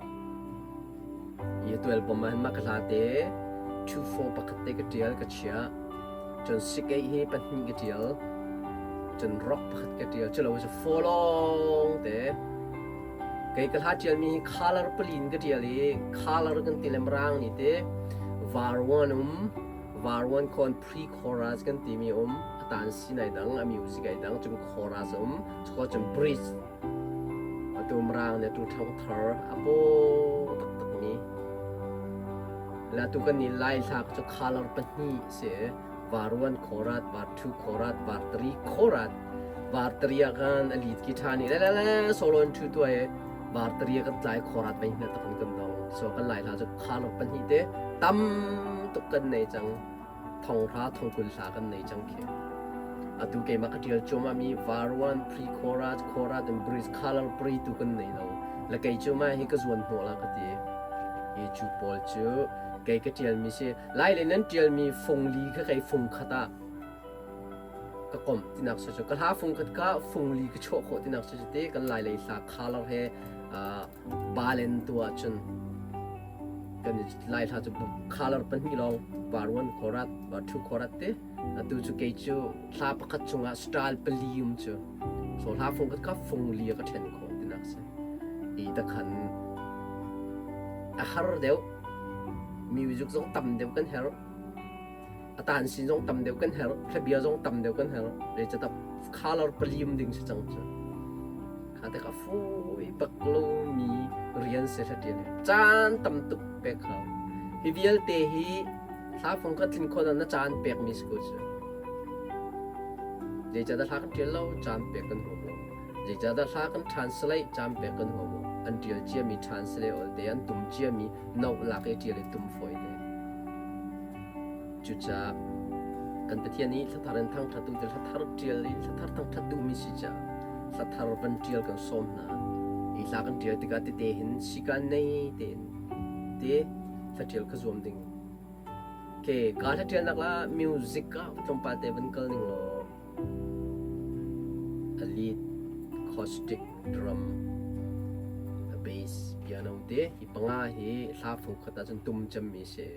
I atu album ah hin mah ka hla te 2-4 pakhat te ka ṭial ka chiah. Cun sikei hi pahnih ka ṭial. Cun rock pakhat ka ṭial. Culo cu folong te. Kei ka hla ṭialmi hi color pali in ka ṭial i color kan ti le mirang nih te var one um, var one khon pre-chorus kan timi um, a tan si nai dang, a music ai dang, cun chorus um, cun bridge Atu Mirang nih atu ṭhangthar a paw taktakmi le atu kan nih Lai hla cu color pahnih si. Var one khorat, var two khorat, var three khorat. Var three ah khan a lead guitar nih le le le solo in ṭhu tuah i. Vartaria kan tlai khorat vei hna tak kan dong. So kan lai hla cu khalor pahnih te tam tuk kan nei cang. Thonghra thongkul hla kan nei cang khi. Atu keimah ka tial cuahmah mi var one pre chorus chorus and bridge color pre tu kan nei lo. Le kei cu ma hi ka zuan hnawh la ka ti. Hi cu pawl cu kei ka tial mi si lai le nan tial mi fung li kha kei fung khat ah ka komh tinak si cu ka hla fung khat ka fung li ka chuah khawh tinak si cu te kan lai lei hla color he balen tu ah cun kan lai hla cu color pahnih lawng var one khorat var two khorat te atu cu kei cu hla pakhat chungah style pali um cu so hla fung khat ka fung li ka then khawh tinak si i ta khan a har deuh music zong tam deuh kan herh A tan sin zong tam deuh kan herh, thlabia zong tam deuh kan herh. Zeicahtiah color palim ding si cang cu. Kha te ka fawi bak lomi rian si hla Caan tam tuk pek hau. Hi vialte hi thla fung khat tlin khawh na caan pekmi si ko cu. Zeicahdah hla kan ṭial lo, caan pek kan huam lo. Zeicahdah hla kan translate, caan pek kan huam lo. An ṭial ciami translate olte, an tum ciami note lak i ṭial i tum fawi te. Cucaah kan Pathian i hlathar in thangṭhat u ti hlathar ṭial i hlathar thangṭhat duhmi si caah hlathar van ṭial kan sawm hna. Hi hla kan ṭial tikah tete hin sikaan nei tein te hla ṭial kha zuam ding. Ke ka hla ṭialnak la music ah tlawmpal te van kal ning law a lead, acoustic, drum, a bass, piano te hi panga hi hla fung khat ahcun tum cemmi si.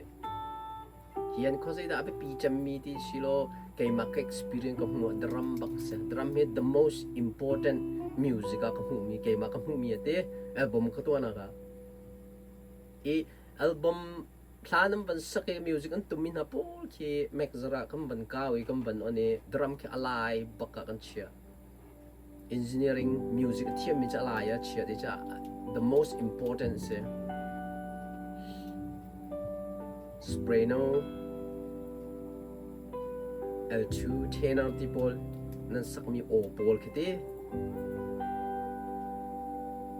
Hi an khuazeidah a biapi cemmi ti si law keimah ka experience ka hmuh ah drum bak si. Drum hi the most important music ah ka hmuhmi keimah ka hmuhmi a ti album ka tuahnak ah. I album hla nan van sak i music an tummi hna pawl khi mixer ah kan van kau i kan van on i drum khi a lai bak ah kan chiah. Engineering music a thiammi cu a lai ah chiah ti caah the most important si. Soprano, L2 tenor ti pawl nan sakmi aw pawl khi ti.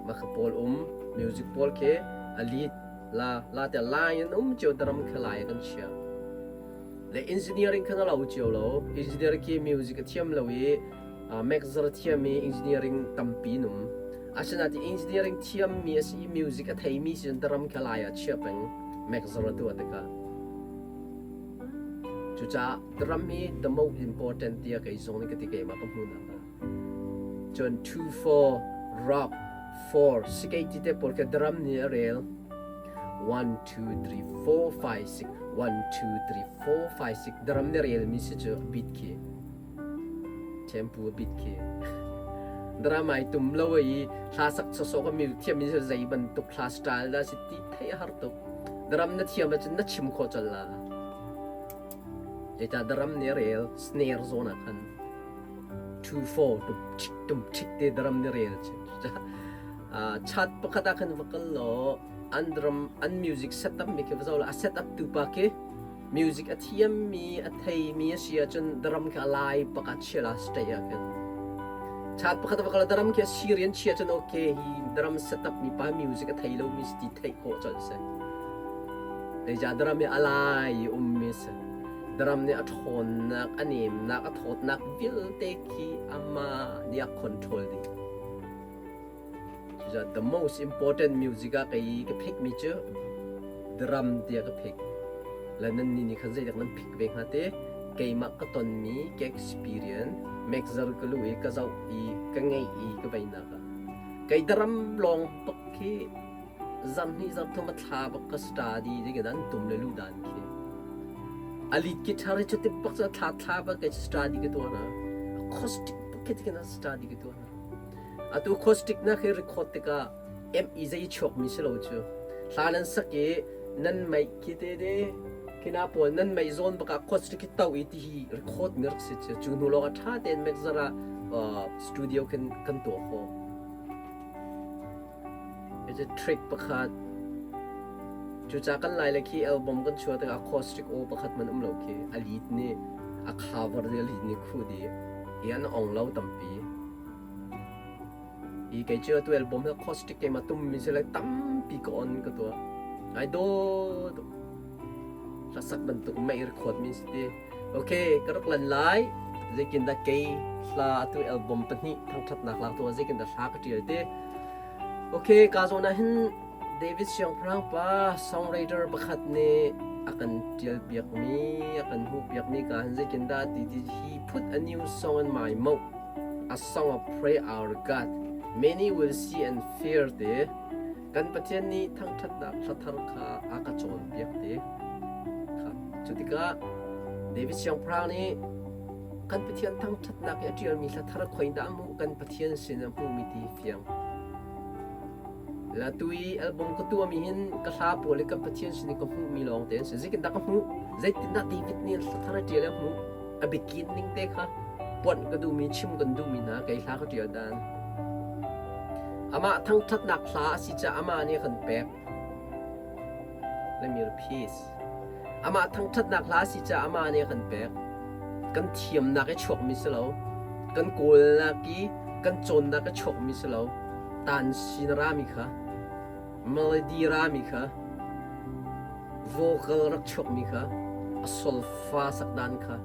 Mah kha pawl um music pawl khi a lead la la te line in um cio drum kha lai kan chia. Le engineering kha na lo cio lo. Engineer khi music a thiam lo i mixer thiam i engineering tampi num. Asinain engineering thiammi a si i music a theimi si cun drum kha lai ah chia peng mixer a tuah tikah. Cucaah drum hi the most important tiah kei zong nih ka ti keimah ka hmuhnak ah. Cun 2 4 rock 4 sikei ti te pawl kha drum nih a rel. 1 2 3 4 5 6 1 2 3 4 5 6 drum nih relmi si cu beat khi. Tempu a bit khi. Drama i tum lo i hla sak sawsawh ka music thiam in zei bantuk hla style dah si ti theih a har tuk. Drum na thiam ahcun na chim khawh colh la. Zeicah drum nih a rel snare zawn ah khan 2 4 tum thik tum thik te drum nih rel chat pakhat ah khan va kal law an drum an music setup mi khi va zoh la a setup tu pa khi Music a thiammi, a theimi a si ahcun drum khi a lai bak ah chia la state ah khin. Chat pakhat va kal drum khi a sirian chia cun okay hi drum setup mi pa music a thei lomi si ti theih khawh colh si. Zeicah drum hi a lai i ummi si. Drum nih a ṭhawnnak, a nemnak, a thawtnak vialte khi amah nih a control dih. Cucaah the most important music ah kei ka pick mi cu drum tiah ka pick. Le nan nih nih khan zeidak nan pick ve hnga te? Keimah ka tonmi ka experience mixer ka luh i ka zoh i ka ngeih i ka veinak ah. Kei drum lawng bak khi zarhhnih zarhthum a thla bak ka study ding in an tum le lu dan khi. A lead guitar hi cuti bak cu a thla thla bak kei study ka tuah hna. Acoustic bak khi tikin study ka tuah hna. Atu acoustic na khi record tikah ME zei chuakmi si lo cu. Hla nan sak i nan mic khi te te khina pawl nan mei zawn bak ah acoustic khi to i ti hi record mi rak si cu. Cu hnu lawng ah ṭha tein mixer ah studio khin kan tuah khawh. It's a trick pakhat. Cucaah kan lai le khi album kan chuah tikah acoustic aw pakhat man um lo khi a lead nih a cover nih a lead nih khuh dih. Hi an ong lo tampi. Hi kei cu atu album hi acoustic keimah tummi si le tampi ka on ka tuah. Ai dawh tuk. Hlasak bantuk mei record mi si ti. Okay, ka rak lan lai. Zeitin dah kei hla atu album pahnih thangthatnak lak tu zeitin dah hla ka tial te. Okay, ka zawn ah hin David Siangpahrang pa songwriter pakhat nih a kan tial piakmi, a kan hmuh piakmi ka hin zeitin dah ti ti he put a new song in my mouth. A song of pray our God. Many will see and fear te. Kan Pathian nih thangṭhatnak hla thar kha a ka cawnpiak te. Kha cu tikah David Siangpahrang nih kan Pathian thangṭhatnak i a ṭialmi hla thar khoi dah a hmuh kan Pathian sin a hmuhmi ti fiang. La tu i album ka tuahmi hin ka hla pawl hi kan Pathian sin i ka hmuhmi lawng te an si. Zeitin dah ka hmuh? Zeitindah David nih hla thar a ṭial a hmuh? A biakin ning te kha ponh ka duhmi, chim kan duhmi hna kei hla ka ṭial dan. Amah thangṭhatnak hla a si caah amah nih a kan pek. Let me repeat. Amah thangṭhatnak hla a si caah amah nih a kan pek. Kan thiamnak i chuakmi si lo. Kan kawlnak i kan cawnnak i chuakmi si lo. Tan sin rami kha, melody rami kha, vocal rak chuakmi kha, a solfa sak dan kha.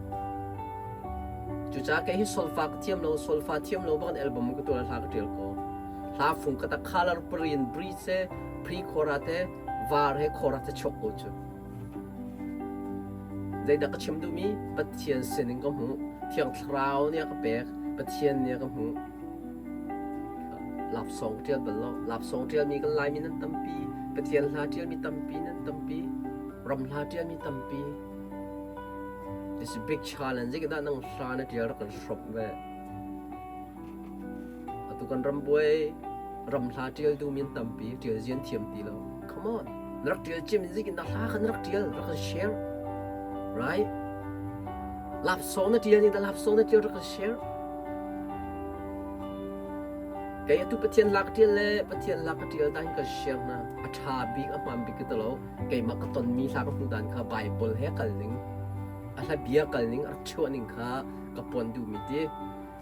Cucaah kei hi solfa ka thiam lo, solfa thiam lo bak in album ka tuah hla ka ṭial ko. Hla fung ka ta color parin bridge he pre-chorus he var he chorus he chuak ko cu. Zeidah ka chim duhmi? Pathian sinin ka hmuh. Thiang Thlarau nih a ka pek. Pathian nih a ka hmuh. Lapsawng ka ṭial bal lo. Lapsawng ṭialmi kan Laimi nan tampi. Pathian hla ṭialmi tampi nan tampi. Ram hla ṭialmi tampi. This is big challenge. Zeidah nang hla na ṭial rak kan hrawmh ve. Atu kan ram buai ram hla ṭial duhmi an tampi, ṭial zian thiam ti lo. Come on, na rak ṭial cim in zeitin dah hla kha na rak ṭial, rak kan share. Right? Lapsawng na ṭial ning dah lapsawng na ṭial rak kan share. Kei atu Pathian hla ka ṭial le Pathian hla ka ṭial dan ka share na a ṭha bik a hmaan bik ka ti lo. Keimah ka tonmi hla ka hmuh dan kha Bible he kal ning, a hla bia kal ning, a rak chuah ning kha ka puan duhmi ti.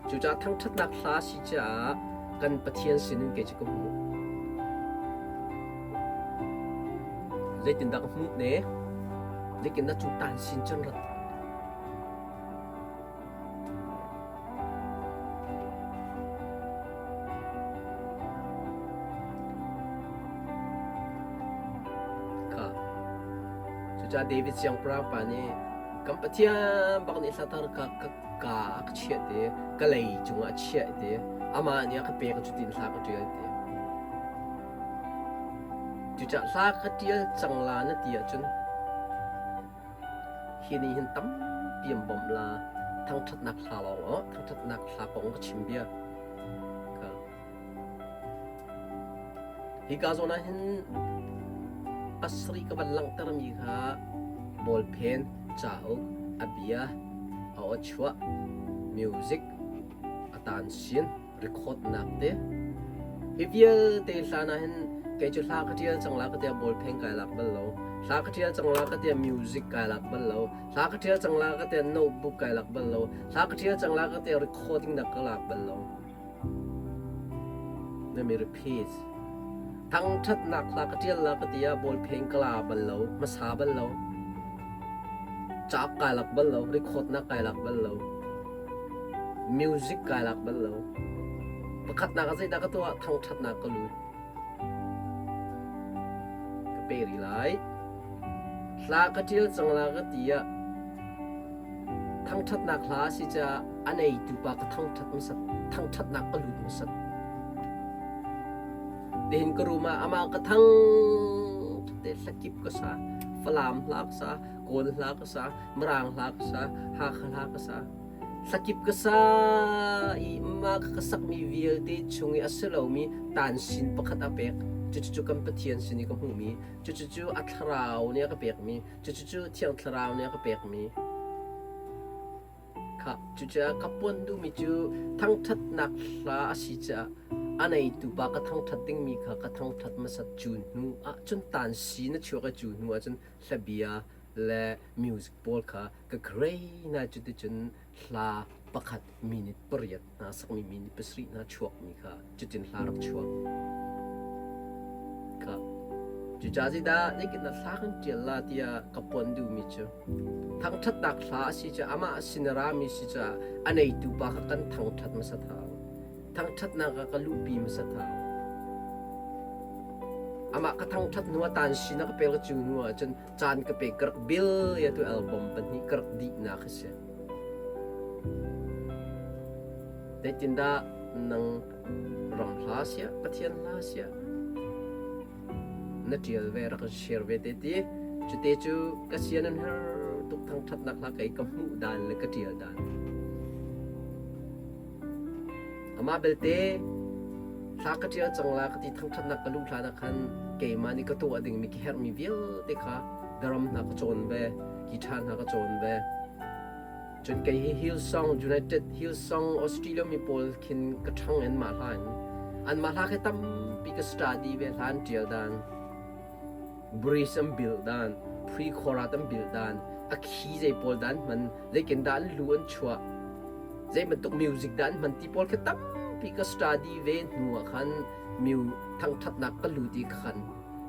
Cucaah thangṭhatnak hla a si caah kan Pathian sinin kei cu ka hmuh. Zeitindah ka hmuh ne? Zeitindah cu tan sin cun rat? Kha. Cucaah David siangpahrang pa nih kan Pathian bak nih hla thar ka ka ka a ka chiah te, ka lei cungah a chiah te, amah nih a ka pek cutin hla ka ṭial te. Cucaah hla ka ṭial cang la na ti ahcun hi nih hin tampi an bawmh la. Thangṭhatnak hla lawng aw, thangṭhatnak hla kong ka chim bia. Ka. Hika zawn ah hin pasarih ka van langhtermi kha bawlphen, cauk, a bia, a awchuah, music, a tansin, record-nak te. Hi vialte hlan ah hin kei cu hla ka ṭial cang la ka tiah bawlphen kai lak bal lo. Hla ka ṭial cang la ka tiah music kai lak bal lo. Hla ka ṭial cang la ka tiah notebook kai lak bal lo. Hla ka ṭial cang la ka tiah recording nak ka lak bal lo. Let me repeat. Thangṭhatnak hla ka ṭial la ka ti ah bawlpheng ka la bal lo, hmasa bal lo. Cauk kai lak bal lo, record-nak kai lak bal lo. Music kai lak bal lo. Pakhatnak ah zeidah ka tuah? Thangṭhatnak ka lut. Ka pe rih lai. Hla ka ṭial cang la ka ti ah Thangṭhatnak hla a si caah a neitu pa ka thangṭhat hmasat, thangṭhatnak ka lut hmasat. Nihin ka room ah amah ka thang te hlakip ka sa, Falam hla ka sa, Kawl hla ka sa, Mirang hla ka sa, Hakha hla ka sa. Hlakip ka sa i mah ka sakmi vialte chung i a si lomi tansin pakhat a pek. Cucu kan Pathian sin i ka hmuhmi, cucu a thlarau nih a ka pekmi, Cucu Thiang Thlarau nih a ka pekmi kha cucaah ka puan duhmi cu thangṭhatnak hla a si caah a neitu pa ka thangṭhat dingmi kha ka thangṭhat hmasat cu hnu ah cun tansi na chuak i cu hnu ah cun hlabia le music pawl kha ka grey na cuticun hla Pakhat minute pariat hna sakmi minute pasarih hna chuakmi kha cutin hla rak chuak. Kha cucaah zeidah zeitin dah hla kan ṭial la tiah ka pon duhmi cu thangṭhatnak hla a si cu amah sin a rami si caah a neitu pa kha kan thangṭhat hmasat hau. Thangṭhatnak ah ka luhpi hmasat hau. Amah ka thangṭhat hnu ah tan sin a ka pek cu hnu ah cun caan ka pek ka rak bil ya tu album pahnih ka rak dihnak a si. Zeitindah nang ram hla siah Pathian hla siah na ṭial ve rak share ve te ti cute cu ka sian an her tuk thangṭhatnak hla kei ka hmuh dan le ka ṭial dan. Amah belte hla ka ṭial cang la ka ti thangṭhatnak ka luh hlan ah khan keimah nih ka tuah dingmi ka herhmi vialte kha drum hna ka cawn ve, guitar hna ka cawn ve. Cun kei hi Hillsong United Hillsong Australia mi pawl khin ka ṭhang in mah hla in anmah hla khi tampi ka study ve hla an ṭial dan. Bridge an build dan, pre-chorat an build dan, a khi zei pawl dah an hman, zeiken dah an lu an chuah, zei bantuk music dah an hman ti pawl khi tampi ka study ve hnu ah khan miu thangṭhatnak ka lut i khan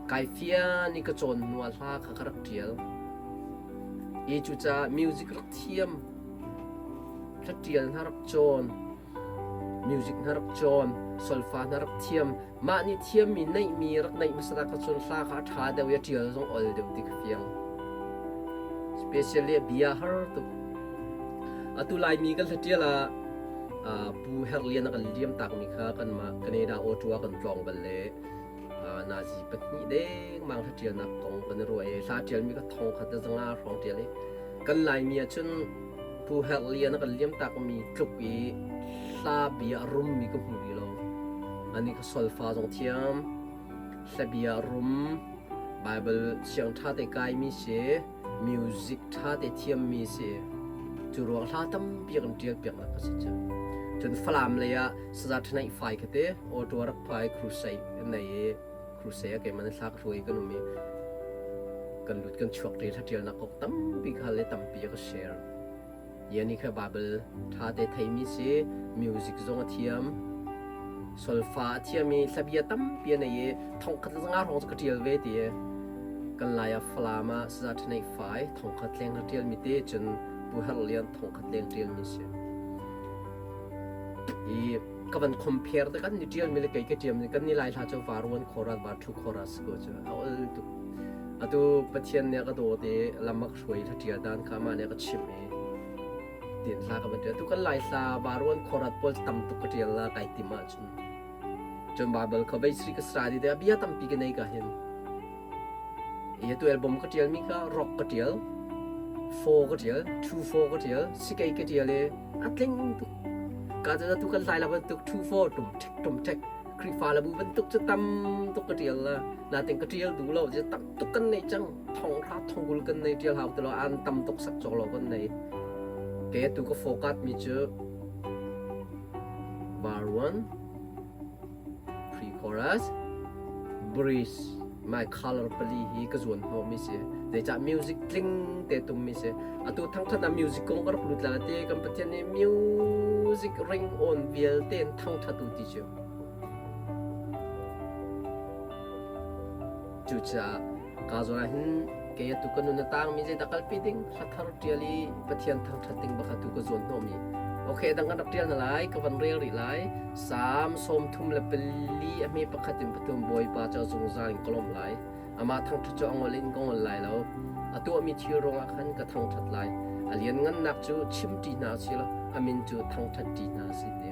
kai fian i ka cawn hnu ah hla kha ka rak ṭial. I cucaah music rak thiam, hla ṭial hna rak cawn, music hna rak cawn, solfa hna rak thiam, mah nih thiammi neihmi rak neih hmasa kha cun hla kha a ṭha deuh i a ṭial zong ol deuh ti ka fiang. Specially bia har tuk. Atu Laimi kan hla ṭial ah Pu Herh Lian a kan liam takmi kha kanmah Canada Ottawa kan tlawng bal le nazi pahnih dengmang hla ṭialnak kong kan i ruah i hla ṭialmi kha thong khat le zanga hrawng ṭial i kan Laimi ah cun Pu Herh Lian a kan liam takmi tluk i hla bia a rummi ka hmu rih lo. Ani kha solfa zong thiam, hla bia a rum, Bible siang ṭha te kaimi si, music ṭha te thiammi si. Cu ruang hla tampi kan ṭial piaknak ka si cu. Cun Falam lei ah Saza Ṭhanaih fai kha te auto rak phai crusade an nei i crusade ah keimah nih hla ka hruai i kan um i kan lut kan chuak ṭi hla ṭialnak kong tampi kha le tampi a ka share. Yani kha Bible ṭha te theimi si, music zong a thiam, solfa a thiam i hlabia tampi a nei i thongkhat le zanga hrawng cu ka ṭial ve ti i kan lai ah Falam ah Saza Ṭhanaih fai thongkhat leng ka ṭialmi te cun Pu Herh Lian thongkhat leng ṭialmi si. I ka van compare te kan ni ṭialmi le kei ka ṭialmi kan ni lai hla cu varuan khorat var thu khorat si ko cu a ol tuk. Atu Pathian nih a ka dawt i lam a ka hruai hla ṭial dan kha amah nih a ka chimh i tin hla ka van ṭial. Tu kan lai hla varuan khorat pawl tam tuk ka ṭial la kai tim ahcun. Cun Bible kha vei sri ka study te bia tampi ka nei ka hin. I atu album ka ṭialmi kha rock ka ṭial, fo ka ṭial, two fo ka ṭial, sikei ka ṭial i a tling tuk. Ka cu atu kan hlai la bantuk two fo tum ṭhek tum ṭhek Khrihfa le bu bantuk cu tam tuk ka ṭial la. Natin ka ṭial duh lo cu tam tuk kan nei cang. Thong hra thongul kan nei ṭial hau ti lo an tam tuk sak cawk lo kan nei. Kei atu ka focus mi cu bar one pre-chorus bridge my color pali hi ka zuan hnawhmi si zeicah music tling te tummi si atu thangthat ah music kong ka rak lut la te kan pathian nih music ring on vialte in thangthat u ti cu cucaah ka zawn ah hin kei atu ka nun a tangmi zeidah kalpi ding hla thar ṭial i Pathian thangṭhat ding bak atu ka zuan hnawhmi okay dang kan rak ṭial na lai ka van rel rih lai Salm 34 a hme pakhat in pathum Bawipa cu a zungzal in ka lawmh lai amah thangṭhat cu a ngol in ka ngol lai lo a tuahmi thil ruangah khan ka thangṭhat lai a lianngannak cu chimṭi hna u sih law a min cu thangṭhatṭi hna u sih ti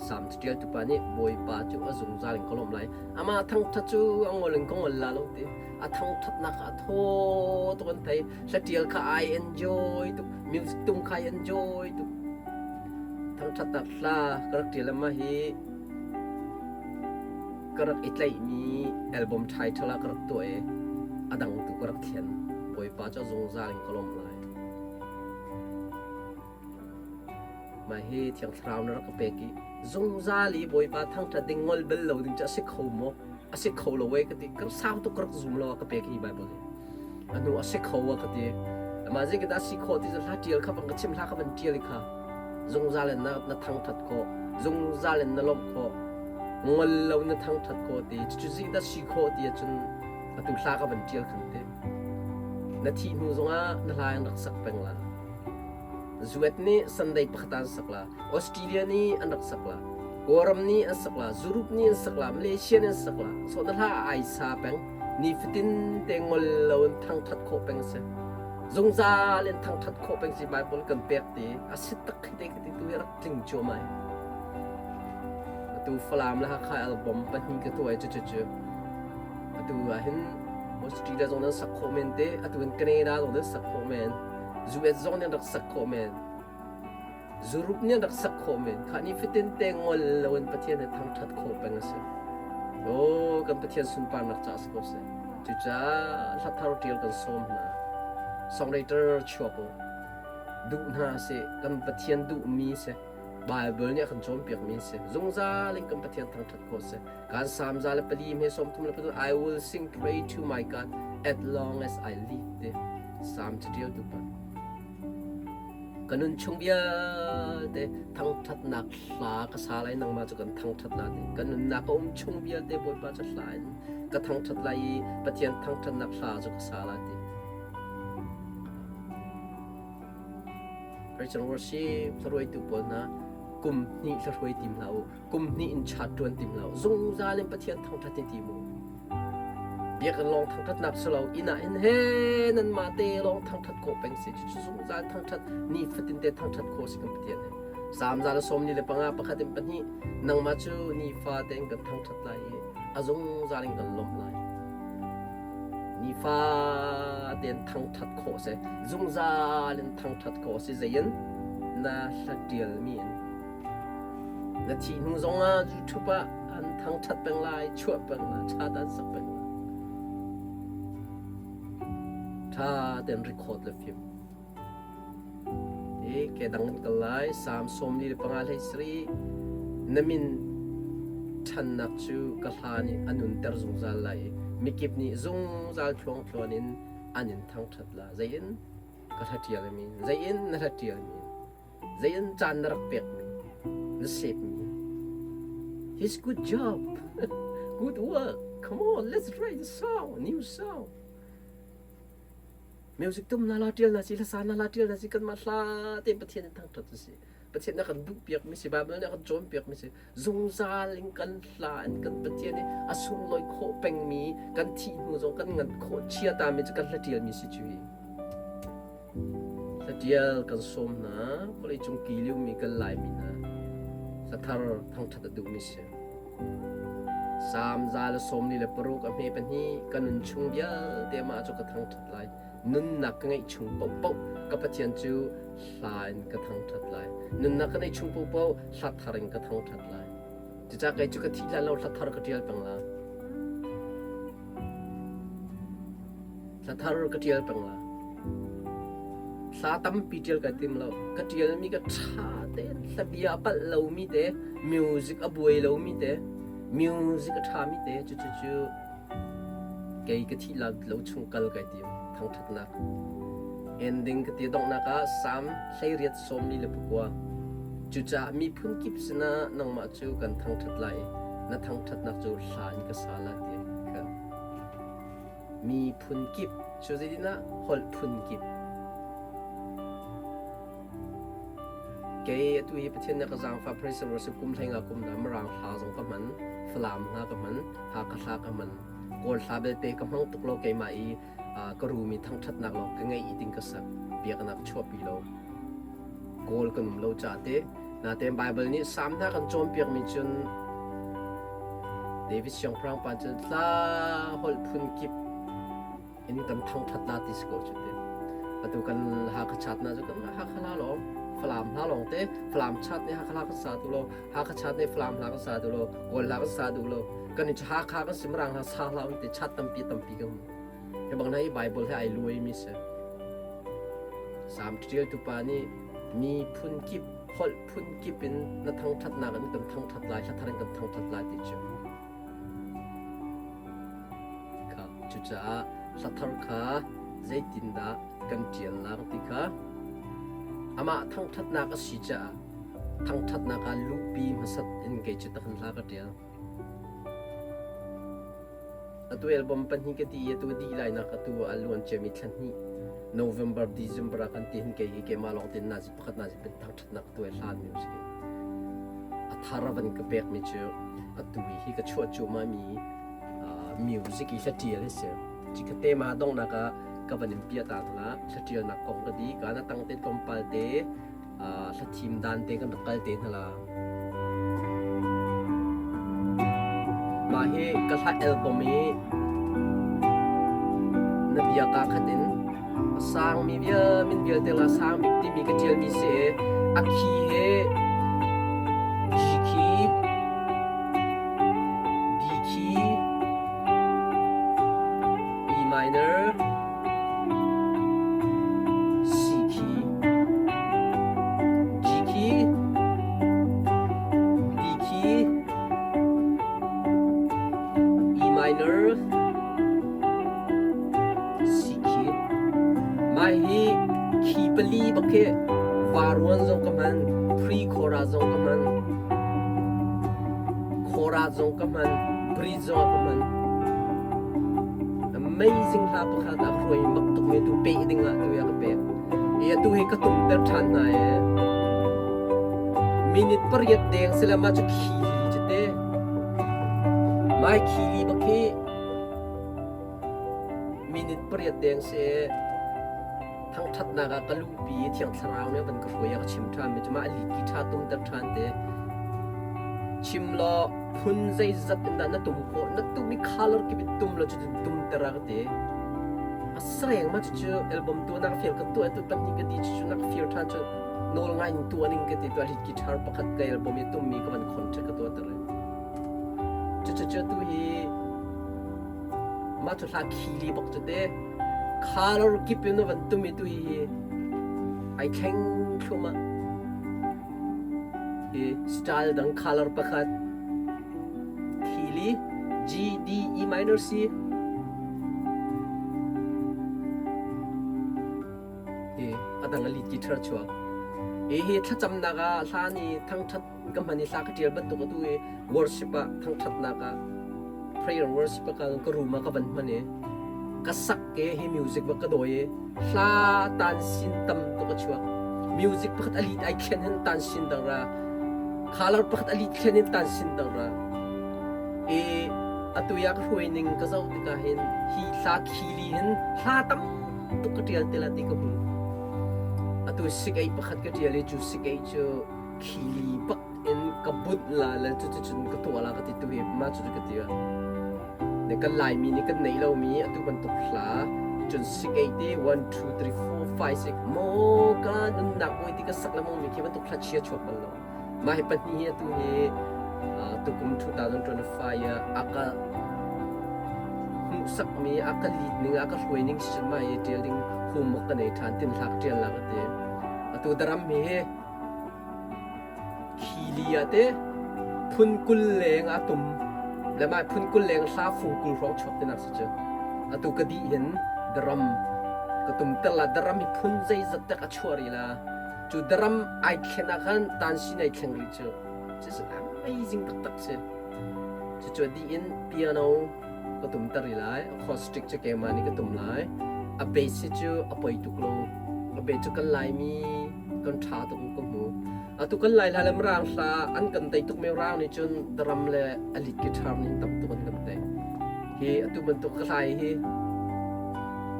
Salm caṭialtu pa nih Bawipa cu a zungzal in ka lawmh lai amah thangṭhat cu a ngol in ka ngol la lo ti a thangṭhatnak a thaw tuk an thei hlatial kha I enjoy tuk music tum kha I enjoy tuk thangṭhatnak hla ka rak ṭial ama hi ka rak i tlaihmi album title ah ka rak tuah i a dang tu ka rak thlen Bawipa cu zungzal in ka lawmh lai Mah hi Thiang Thlarau na rak ka pek i zungzal i Bawipa thangṭhat ding ngol bal lo ding cu a si kho maw? A si kho lo ee ka ti. Ka sau tuk ka rak zum lo a ka pek hi Bible hi. A hnu a si kho a ka ti. Mah zei dah si khawh ti cu hla ṭial kha van ka chim hla kha van ṭial i kha zungzal in na na thangṭhat khawh zungzal in na lawmh khawh ngol lo na thangṭhat khawh ti cucu zei dah si khawh ti ahcun atu hla ka van ṭial khan ti na thih hnu zongah na hla in rak sak peng la Zuet nih Sunday pakhat ah an sak la Australia nih an rak sak la Kawlram nih an sak la Europe nih an sak la Malaysia nih an sak la so na hla ai sa peng nifatin te ngol lo in thangthat khawh peng si zungzal in thangthat khawh peng si Bible kan pek ti a si tak khi te khi tu rak tling cuahmah atu Falam le Hakha album pahnih ka tuah cu cu cu atu ah hin Australia zong nan sak khawh men te atu in Canada zong nan sak khawh men US zong nan rak sak khawh men Zurup nih an rak sak khawh men. Kha ni fatin te ngol loin Pathian he thangṭhat khawh peng a si. Aw, kan Pathian sunparnak caah si ko seh. Cucaah hla thar ṭial kan sawm hna. Songwriter chuak u. Duh hna sih, kan Pathian duhmi si. Bible nih a kan cawnpiakmi si. Zungzal in kan Pathian thangṭhat khawh si. Kan Salm 104 he 33 I will sing pray to my God as long as I live te. Salm caṭialtu pa. Ka nun chung vialte thangṭhatnak hla ka sa lai, nangmah cu kan thangṭhat lai. Ka nunnak a um chung vialte Bawipa cu hla in ka thangṭhat lai i Pathian thangṭhatnak hla cu ka sa lai ti. Christian worship hlaruaitu pawl hna kum hnih hlahruai tim hlah u kum hnih in chat ṭuan tim hlah u zungzal in Pathian thangṭhat hi tim u Biakinn lawng thangṭhatnak si lo, inn ah hin he nanmah te lawng thangṭhat khawh peng si. Cucu zungzal thangṭhat, nifatin te thangṭhat khawh si kan Pathian hi. Salm 145 pakhat in pahnih, nangmah cu nifa tein kan thangṭhat lai i a zungzal in kan lawmh lai. Nifa tein thangṭhat khawh si, zungzal in thangṭhat khawh si zei in na hla ṭialmi in. Na thih hnu zongah YouTube ah an thangṭhat peng lai, chuah peng lai, ṭha an sak peng lai. Ṭha tein record le film. Ti ke dang in kal lai, Salm 45 hlei sarih na min ṭhannak cu ka hla nih a nunter zungzal lai i mikip nih zungzal thluangthluan in an in thangṭhat la. Zei in ka hla ṭial mi, zei in na hla ṭial mi. Zei in caan na rak pekmi, na sepmi. His good job. good work. Come on, let's write a song, new song. Music tum na la tial na si, hlasa na la tial na si, kan mah hla te Pathian in thangthat si. Pathian na kan duh piak mi si, Bible na kan cawn piak mi si. Zungzal in kan hla in kan Pathian i a sunglawi khawh pengmi, kan thih hnu zong kan ngan khawh chia ta mi cu kan hla tial mi si cu hi. Hlatial kan sawm hna, vawleicung ki liomi kan Laimi hna, hlathar thangṭhat a duhmi si. Salm 146 a hme pahnih ka nun chung vialte amah cu ka thangṭhat lai. Nunnak ka ngeih chung paohpaoh ka Pathian cu hla in ka thangṭhat lai. Nunnak ka neih chung paohpaoh hla thar in ka thangṭhat lai. Cucaah kei cu ka thih hlan lo hla thar ka ṭial peng lai. Hla thar ka ṭial peng la. Hla tampi ṭial kai tim lo. Ka ṭialmi ka ṭha tein hlabia a palh lomi te, music a buai lomi te, music a ṭhami te cucu cu kei ka thih lo chung kal kai tim. Thangṭhatnak. Ending ka ti donghnak ah Salm 18 49. Cucaah miphun kip sinah nangmah cu kan thangṭhat lai i na thangṭhatnak cu hla in ka sa lai ti kha. Miphun kip cu zeitinah holh phun kip. Kei atu hi Pathian nih ka zaangfah praise and worship kum hlei nga kum na Mirang hla zong ka hman, Falam hla ka hman, Hakha hla ka hman, Kawl hla belte ka hmang tuk lo keimah i ka rumi thangṭhatnak lawng ka ngeih i ting ka sak biaknak chuahpi lo. Kawl kan um lo ca te natein Bible nih Salm hna kan cawnpiakmi cun David siangpahrang pa cu hla holh phun kip in kan thangṭhat la ti si ko cu ti. Atu kan Hakha chat na cu kan Hakha hla lawng Falam hla lawng te Falam chat nih Hakha hla kan sa tu lo Hakha chat nih Falam hla kan sa tu lo Kawl hla kan sa duh lo kan i Hakha kan si Mirang hla sa hla um ti chat tampi tampi kan hmu. Hi bang hna hi Bible he ai luaimi si. Salm ṭialtu pa nih miphun kip, holh phun kip in na thangṭhatnak in kan thangṭhat lai, hla thar in kan thangṭhat lai ti cu. Kha cucaah hla thar kha zeitindah kan ṭial lang ti kha amah thangṭhatnak a si caah thangṭhatnak ah luhpi hmasat in kei cu takhan hla ka ṭial. Atu album pahnih ka ti i atu dih lainak atu a luan ciami thla hnih November, December ah kan ti hin kei hi keimah lawng tein nazi pakhat nazi pin thangṭhatnak tu ai hlan mi si. A thar a van ka pekmi cu atu hi ka chuah cuahmah mi music i hlaṭial hi si. Cikate ma donghnak ah ka van in piah ta hna hlaṭialnak kong ka di ka na tang te tlawmpal te hlathim dan te kan rak kal te hna la. Mah hi ka hla album i na bia ka khat in a sangmi bia min vialte la sang bik timi ka ṭialmi si i a key he G key, D key, E minor, C key, G key, D key, E minor, C key. Mah hi key pali bak hi varuan zong ka hman, pre-chora zong ka hman, chora zong ka hman, bridge zong ka hman. Amazing hla pakhat ah hruai mak tuk mi tu peh ding ah tu ya ka pek. I atu hi ka tum ter ṭhan hna e. Minute pariat deng sila ma cu khili cu te. Mai khili bak hi minute pariat deng si thangṭhatnak ah ka luhpi i Thiang Thlarau nih a van ka hruai a ka chim ṭhan mi cu mah a liki ṭha tumter ṭhan te. Chim law phun zeizat in dah na tum khawh na tum i color kip in tum law cutin tumter a ka ti. A sareng ma cucu album tu na ka feel ka tuah tu pahnih ka ti cucu na ka feel ṭhan cu nawl ngai in tuah ning ka ti tu a lead guitar pakhat ka album i tummi ka van contract ka tuah ter. Cucu tu hi mah cu hla khili bak cu te. Color kip in a van tum i tu hi ai thleng thluahmah. Hi style dang color pakhat khili G D E minor C hi a dang a lead guitar chuak. Hi hi thlacamnak ah hla ni thangthat ka hman i hla ka ṭial bantuk atu i worship ah thangṭhatnak ah prayer worship ah ka room ah ka van hman i ka sak ke hi music va ka dawi i hla tan sin tam tuk a chuak. Music pakhat a lead ai thlen hin tan sin dang ra color pakhat a lead thlen in tan sin dang ra i atu ya ka hruai ning ka zoh tikah hin hi hla khili hin hla tam tuk ka ṭial te la ti ka hmu. Atu sik ei pakhat ka ṭial i cu sik ei cu khili bak in ka bunh la le cuticun ka tuah la ka ti tu hi mah cu ka ti ne kan Laimi nih kan neih lomi atu bantuk hla cun sik ei te 1 2 3 4 5 6 maw ka nunnak bawi ti ka sak le mi khi bantuk hla chia chuak bal lo mah hi pahnih hi atu hi tukum 2025 ah a ka hmuhsakmi a ka lead ning a ka hruai ning si cun mah hi ṭial ding homework ka nei ṭhan tin hlak ṭial la ka ti atu daram hi Khili ah teh phun 20 leng a tum le mah phun 20 leng hla fung 20 hrawng chuak tinak si cu. Atu ka dih hin drum ka tum ter la drum hi phun zeizat tek a chuah rih la. Cu drum ai thlen ah khan tansin ai thleng rih cu. This is amazing taktak si. Cucu a dih in piano ka tum ter rih lai. Acoustic cu keimah nih ka tum lai. A bass hi cu a poi tuk lo. A bass cu kan Laimi kan ṭha tuk ka hmu. Atu kan Lai hla le Mirang hla an kan tei tuk mi rang nih cun drum le a lead guitar nih tam tuk an kan tei. Hi atu bantuk ka hlai hi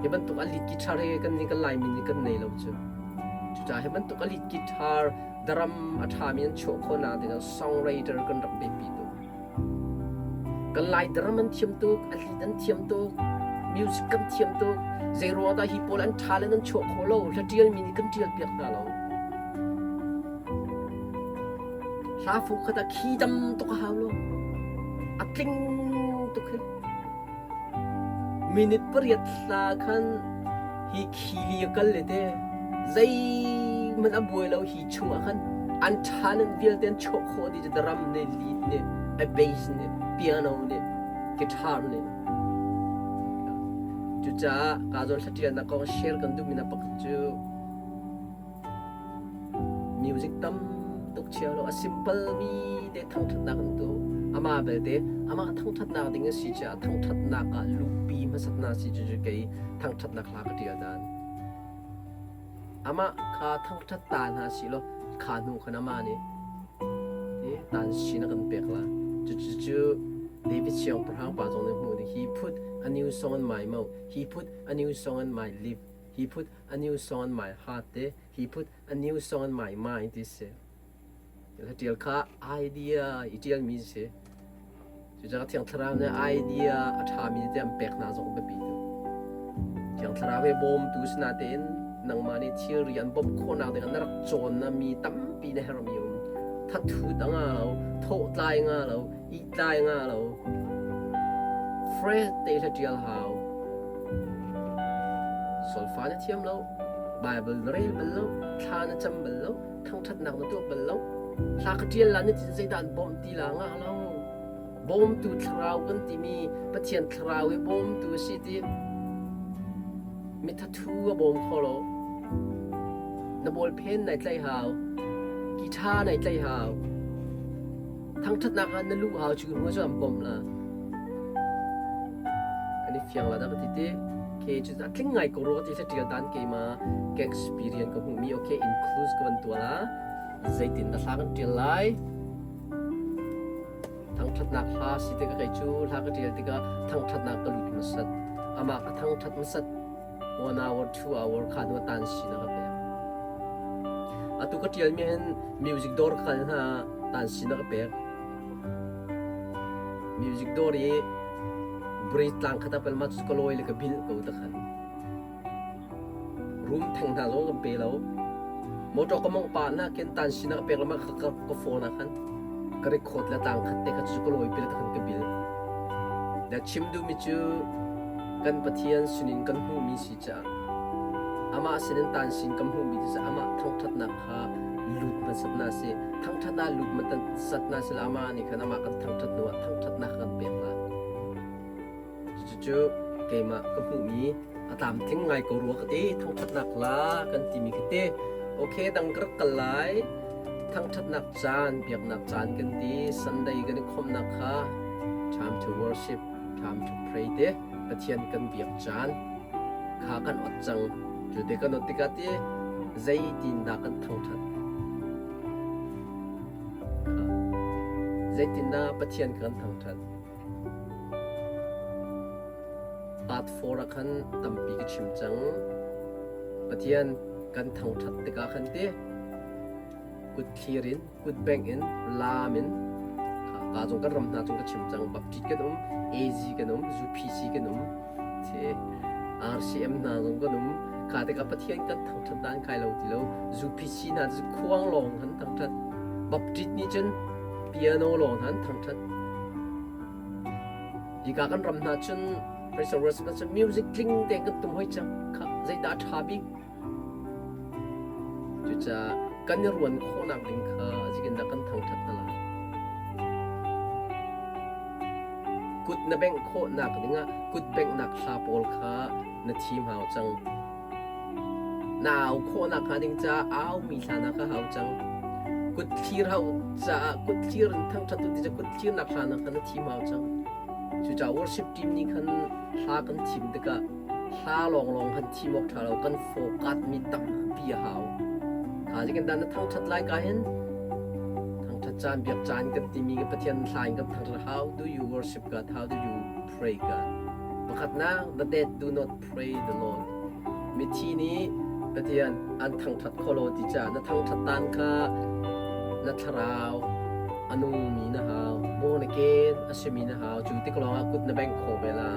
hi bantuk a lead guitar hi kan nih kan Laimi nih kan nei lo cu. Cucaah hi bantuk a lead guitar drum a ṭhami an chuah khawh nak ding ah songwriter kan rak biapi tuk. Kan Lai drum an thiam tuk, a lead an thiam tuk, music kan thiam tuk. Zei ruang dah hi pawl an ṭha le nan chuah khawh lo? Hla ṭialmi nih kan ṭial piak hna lo. Hla fung khat ah khi dam tuk a hau lo. A tling tuk hi. Minute pariat hla khan hi khili a kal le te zeihmanh a buai lo hi chungah khan an talent vialte an chuah khawh dih drum nih lead nih a bass nih piano nih guitar nih. Cucaah ka zawn hlatialnak kong share kan duhmi hna pakhat cu music tam tuk chia lo a simple mi te thangthatnak an tu amah belte amah thangthatnak ding a si caah thangthatnak ah luhpi hmasatnak si cu kei thangthatnak hla ka tial dan. Amah kha thangṭhat ta hna sih law kha hnu khan amah nih tan sin a kan pek la. Cucu David siangpahrang pa zong nih hmuh ding he put a new song on my mouth, he put a new song on my lip, he put a new song on my heart te, he put a new song on my mind ti si. Hla kha idea i ṭialmi si. Cucaah Thiang Thlarau nih idea a ṭhami te an pek hna zong biapi tuk. Thiang Thlarau he bawmtu si natein nangmah nih thilri an bawmh khawhnak ding ah na rak cawnnak mi tampi na herhmi um. Thathut a nga lo, thawhtlai nga lo, ihtlai nga lo. Fresh te hla ṭial hau. Solfa na thiam lo, Bible na rel bal lo, thla na cam bal lo, thangṭhatnak na tuah bal lo hla ka ṭial la na ti zeidah an bawmh ti la ngah lo bawmtu thlarau kan timi Pathian thlarau i bawmtu a si ti mithathu a bawm kho lo na bawlphen nai tlaih hau guitar nai tlaih hau Thangṭhatnak ah na luh hau cu hnu cu an bawmh la. Kan i fiang la dah ka ti ti. Okay, cu a tling ngai ko rua ka ti ṭial dan keima ka experience ka hmuhmi okay include ka van tuah la. Zeitin dah hla kan ṭial lai? Thangṭhatnak hla si te ka kei cu hla ka ṭial tikah thangṭhatnak ka lut hmasat. Amah ka thangṭhat hmasat. 1 hour, 2 hour kha hnu tan si na ka pek. Atu ka ṭialmi hin music dawr ka kal hna tan si na ka pek. Music dawr i bridge tlang khat ah pal ma cu ka lawi le ka bil ko ta khan. Room theng hna zong kan pe lo. Motor ka mong pa na ken tan si na ka pek lama ka, ka, ka phone ah khan ka record le tlang khat te kha cu ka lawi pi le ta khan ka bil. Da chim duhmi cu kan Pathian sinin kan hmuhmi si caah amah sinin tan sin kan hmuhmi cu amah thangṭhatnak kha lut hmasat na si. Thangṭhat ah lut hmasat na si amah nih khan amah kan thangṭhat hnuah thangṭhatnak kan pek lai. Cucu keimah ka hmuhmi a tlamtling ngai ko rua ka ti. Thangṭhatnak la kan timi ka ti. Okay, dang ka rak kal lai. Thangṭhatnak caan, biaknak caan kan ti. Sunday kan i khawmhnak kha time to worship, time to pray te Pathian kan biak caan kha kan ot cang. Cu te kan ot tikah ti zeitin dah kan thangṭhat? Zeitindah Pathian kan thangṭhat? Part 4 ah khan tampi ka chim cang. Pathian kan thangṭhat tikah khan ti kut thlir in, kut bengh in, laam in ka zong kan ram hna cung ka chim cang. Baptist kan um, AG kan um, UPC kan um, RCM hna zong kan um. Kha tikah Pathian kan thangṭhat dan kai lo ti lo. UPC hna cu khuang lawng kan thangṭhat. Baptist nih cun piano lawng hna an thangṭhat. Hika kan ram hna cun Praise and worship cun music tling tein kan tum hoi cang. Kha zeidah a ṭha bik? Cucaah kan i ruan khawhnak ding kha zeitindah kan thangṭhat hna lai? Kut na bengh khawhnak dingah kut benghnak hla pawl kha na thim hau cang. Na au khawhnak hnga ding caah aumi hla na kha hau cang. Kut thlir hau caah kut thlir in thangṭhat tu ti cu kut thlirnak hla na kha na thim hau cang. Cucaah worship team nih khan hla kan thim tikah hla lawnglawng kan thim awk ṭha lo kan focus mi tampi a hau. Kha zeitin dah na thangṭhat lai ka hin thangṭhat caan biak caan kan timi kan Pathian hla in kan thangṭhat how do you worship God how do you pray God pakhatnak the dead do not pray the Lord mithi nih Pathian an thangṭhat kho lo ti caah na thangṭhat dan kha na thlarau a nungmi na hau born again a simi na hau cu tik lawngah kut na bengh khawh ve la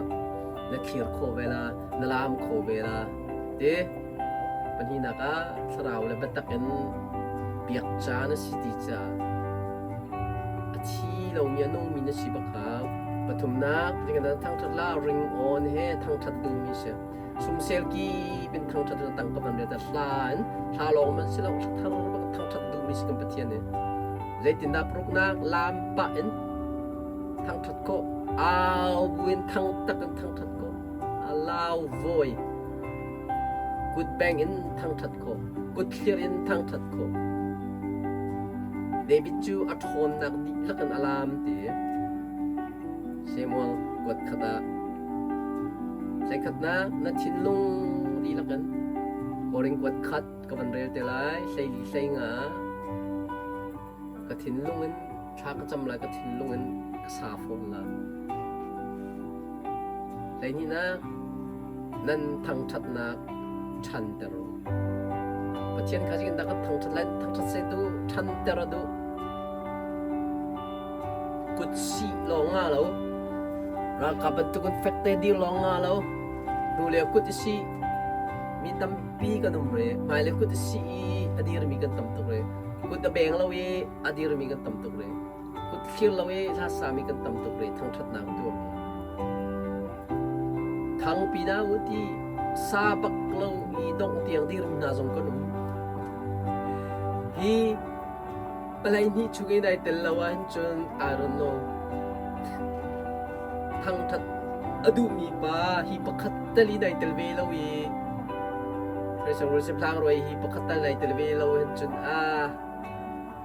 na thlir khawh ve la na laam khawh ve la ti pahnihnak ah thlarau le biatak in biak caan a si ti caah a thi lomi a nungmi na si bak hau pathumnak na thangṭhat la ring on he thangṭhat duhmi si sumsel ki bin thangṭhat la tang ka van ret hla in hla lawng man si lo thar bak thangṭhat duhmi si kan Pathian ni zeitindah paruknak lam pah in thangṭhat ko au buin thang tak in thangṭhat ko. Lau vawi. Kut beng in thangṭhat khawh. Kut thlir in thangṭhat khawh. David cu a ṭhawnnak dihlak in a laam ti. Samuel kuat khat ah Zeikhatnak na thinlung dihlak in Korin kuat khat ka van rel te lai 14 hleinga ka thinlung in thla ka cam lai ka thinlung in ka sa fawn lai. Hleihnihnak nan thangṭhatnak ṭhanter u. Pathian kha zeitindah kan thangṭhat lai? Thangṭhat seh duh, ṭhanter a duh. Kut sih lawng nga lo. Ralkap bantukin fekte dir lawng nga lo. Hnulei kut i sih. Mi tampi kan um re. Hmailei kut i sih i a dirmi kan tam tuk re. Kut a beng lo i a dirmi kan tam tuk re. Kut thlir lo i hla sami kan tam tuk re thangṭhatnak tuahmi. Thangpi na u ti sa bak lo i dongh tiang dirmi hna zong kan um. Hi palei hnih chung i nai tel lo ahhin cun I don't know. Thangṭhat a duhmi pa hi pakhat tal i nai tel ve lo i Christian worship hlang ruai hi pakhat tal nai tel ve lo hin cun a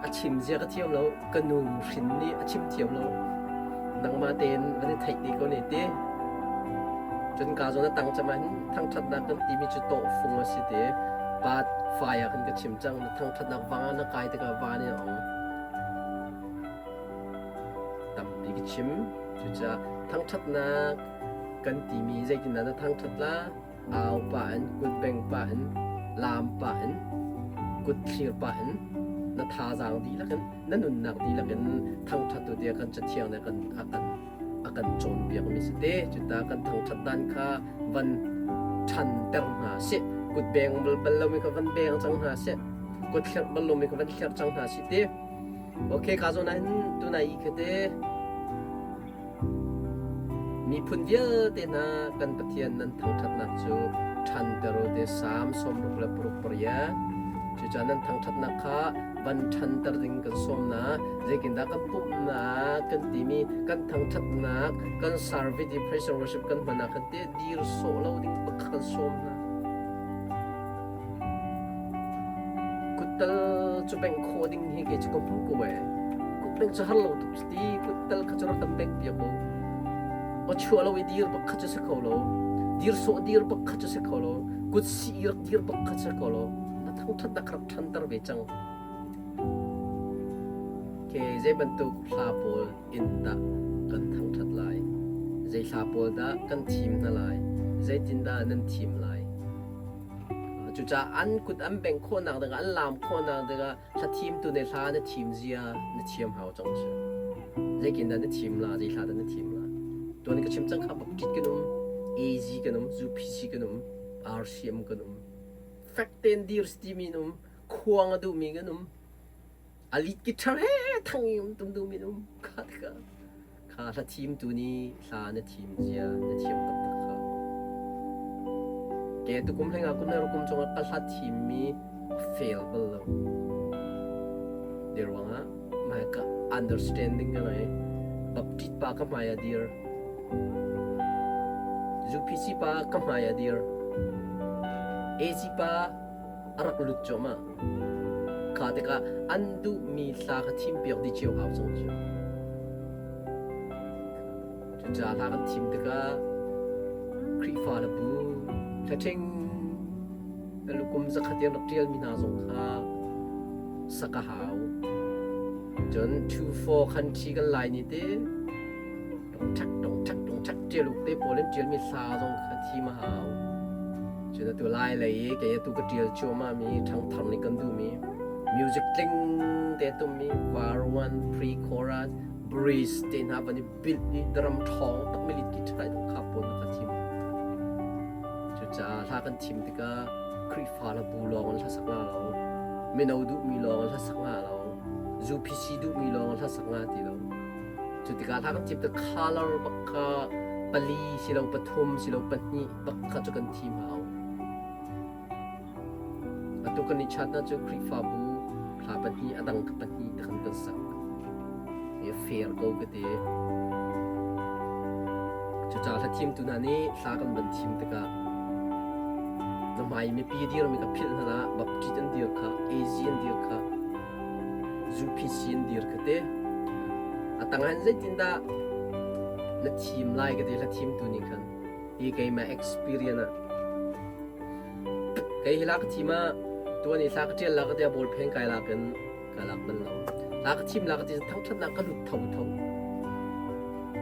a chim zia ka thiam lo ka nu hrin nih a chim thiam lo nangmah tein van i theih te ko ne ti cun ka zawn a tang cam ah hin thangṭhatnak kan timi cu tawhfung a si ti pat fai ah khan ka chim cang na thangṭhatnak vang ah na kai tikah van in a ong tampi ka chim cucaah thangṭhatnak kan timi zeitindah na thangṭhat la Au pah in, kutbeng pah in, laam pah in, kut thlir pah in, na thazaang dihlak in, na nunnak dihlak in thangṭhat tu tiah kan Cathiang nih kan a kan a kan cawnpiakmi si te. Cuta kan thangṭhat dan kha van ṭhanter hna sih. Kut beng bal lomi kha van beng cang hna sih. Kut thlerh bal lomi kha van thlerh cang hna sih ti. Okay, ka zawn ah hin tunai i khate Miphun vialte hna kan Pathian nan thangṭhatnak cu ṭhanter u ti Salm 66. Cucaah nan thangṭhatnak kha van ṭhanter ding kan sawm hna. Zeitindah kan pumhnak kan timi kan thangṭhatnak kan service i praise and worship kan hman ah khan teh dir sawh lo ding bak kha kan sawm hna. Kuttal cu bengh khawh ding hi kei cu ka hmu ko ee. Kutbengh cu har lo tuk ti kuttal kha cu rak kan bengh piak u. Aw chuah lo i dir bak kha cu si kho lo. Dir sawh dir bak kha cu si kho lo. Kut si rak dir bak kha si kho lo. Na thangṭhatnak rak ṭhanter ve cang. Ke zei bantuk hla pawl in dah kan thangṭhat lai? Zei hla pawl dah kan thim hna lai? Zeitindah nan thim lai? Cucaah an kut an bengh khawhnak dingah, an laam khawhnak dingah hla thimtu nih hla na thim zia na thiam hau cang si. Zeikin dah na thim la, zei hla dah na thim la. Tuan ka chim cang kha Baptist kan um, AZ kan um, ZUPC kan um, RCM kan um. Fek tein dir timi um, khuang a duhmi kan um. A lead guitar he thang i um tum duhmi um. Kha kha kha hla thimtu nih hla na thim zia na thiam taktak kha. Ke tukum hleng ah kum le kum cungah ka hla thimmi fail bal lo. Di ruangah mai ka understanding ka ngei. Baptist pa ka hmai a dir. UPC pa ka hmai a dir. AC pa a rak lut cuahmah. Kha tikah an duhmi hla kha thimpiak dih cio hau cang cu. Cucaah hla kan thim tikah Khrihfa le bu hlaṭhing kum zakhat in rak ṭialmi hna zong kha sak a hau. Cun 2-4 khan ṭhi kan lai ni te Dongṭhek dongṭhek dongṭhek ṭial uk te pawl in ṭialmi hla zong kha thim a hau. Cun atu lai lei i kei atu ka ṭial cuahmah mi ṭhangthar nih kan duhmi music tling te tummi var one pre-chorus bridge te hna van i bilh i drum ṭhawng takmi lead guitar dong kha pawl kha thim. Cucaah hla kan thim tikah Khrihfa le bu lawng in hla sak nga lo, mino duhmi lawng in hla sak nga lo, UPC duhmi lawng in hla sak nga ti lo. Cu tikah hla kan thim tik color bak kha pali silo pathum silo pahnih bak kha cu kan thim hau. Atu kan i chat na cu Khrihfabu hla pahnih a dang kha pahnih te khan kan sak. Hi fair ko ka ti. Cucaah hlathimtu hna nih hla kan van thim tikah na hmai mipi dirmi kha philh hna hlah, Baptist an dir kha, AG an dir kha, UPC an dir kha te. A tang ah zeitindah na thim lai ka ti hlathimtu nih khan hi keimah experience ah kei hi hla ka thim ah tuan i hla ka ṭial la ka ti ah ballpen kai lak in ka lak bal lo. Hla ka thim la ka ti thangṭhatnak ka lut thotho.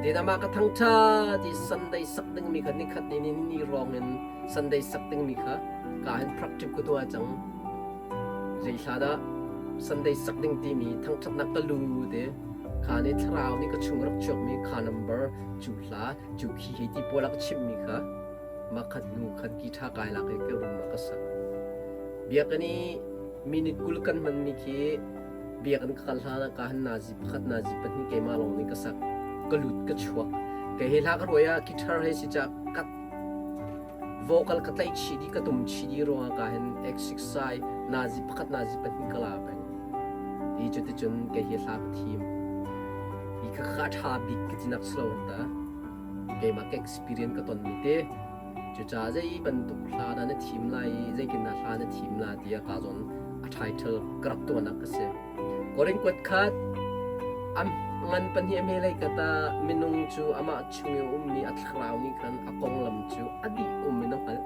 Tinama ka thangṭhat i Sunday sak dingmi kha nikhat ni ni ni rong in Sunday sak dingmi kha ka hin practice ka tuah cang. Zei hla dah Sunday sak ding timi thangṭhatnak ka lu te kha nih thlarau nih ka chung rak chuakmi kha number cu hla cu khi hei ti pawl a ka chimhmi kha mah khat hnu khan ki ṭha kai lak i ka room ah ka sak. Biakinn i minute 20 kan hmanmi khi biakinn ka kal hlan ah ka han nazi pakhat nazi pahnih keimah lawng nih ka sak. Ka lut ka chuak. Kei he hla ka ruai ah guitar he si ca ka vocal ka tlaih chih dih ka tum chih dih ruangah ka hin exercise nazi pakhat nazi pahnih ka la peng. Hi cuticun kei hi hla ka thim. Hi kha kha ṭha bik ka ti nak si lo ta. Keimah ka experience ka tonmi te. Cucaah zei bantuk hla dah na thim lai i zeitin dah hla na thim la tiah ka zawn a title ka rak tuahnak ka si. Korin kuat khat am ngan pahnih a hmelei kata minung cu amah chung i a ummi a thlarau nih khan a konglam cu a dih um in a hngalh.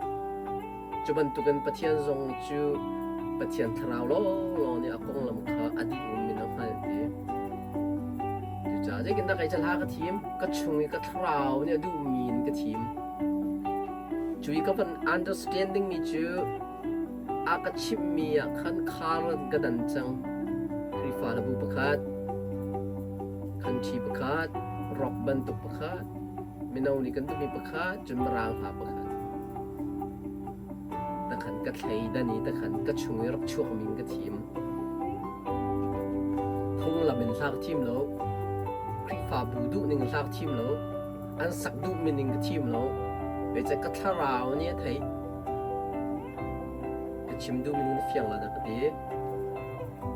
Cu bantukin Pathian zong cu Pathian thlarau lawnglawng nih a konglam kha a dih um in a hngalh ti. Cucaah zeitindah kei cu hla ka thim? Ka chung i ka thlarau nih a duhmi in ka thim. Cu i ka van understanding mi cu a ka chimhmi ah khan khar ka dan cang. Khrihfa hlabu pakhat, country pakhat, rock bantuk pakhat, mino nih kan duhmi pakhat, cun mirang hla pakhat. Takhan ka thleidan i takhan ka chung i rak chuakmi in ka thim. Phunglam in hla ka thim lo. Khrihfabu duhning in hla ka thim lo. An sak duhmi ning ka thim lo. Zeicah ka thlarau nih a theih. Ka chim duhmi ning na fiang la dah ka ti.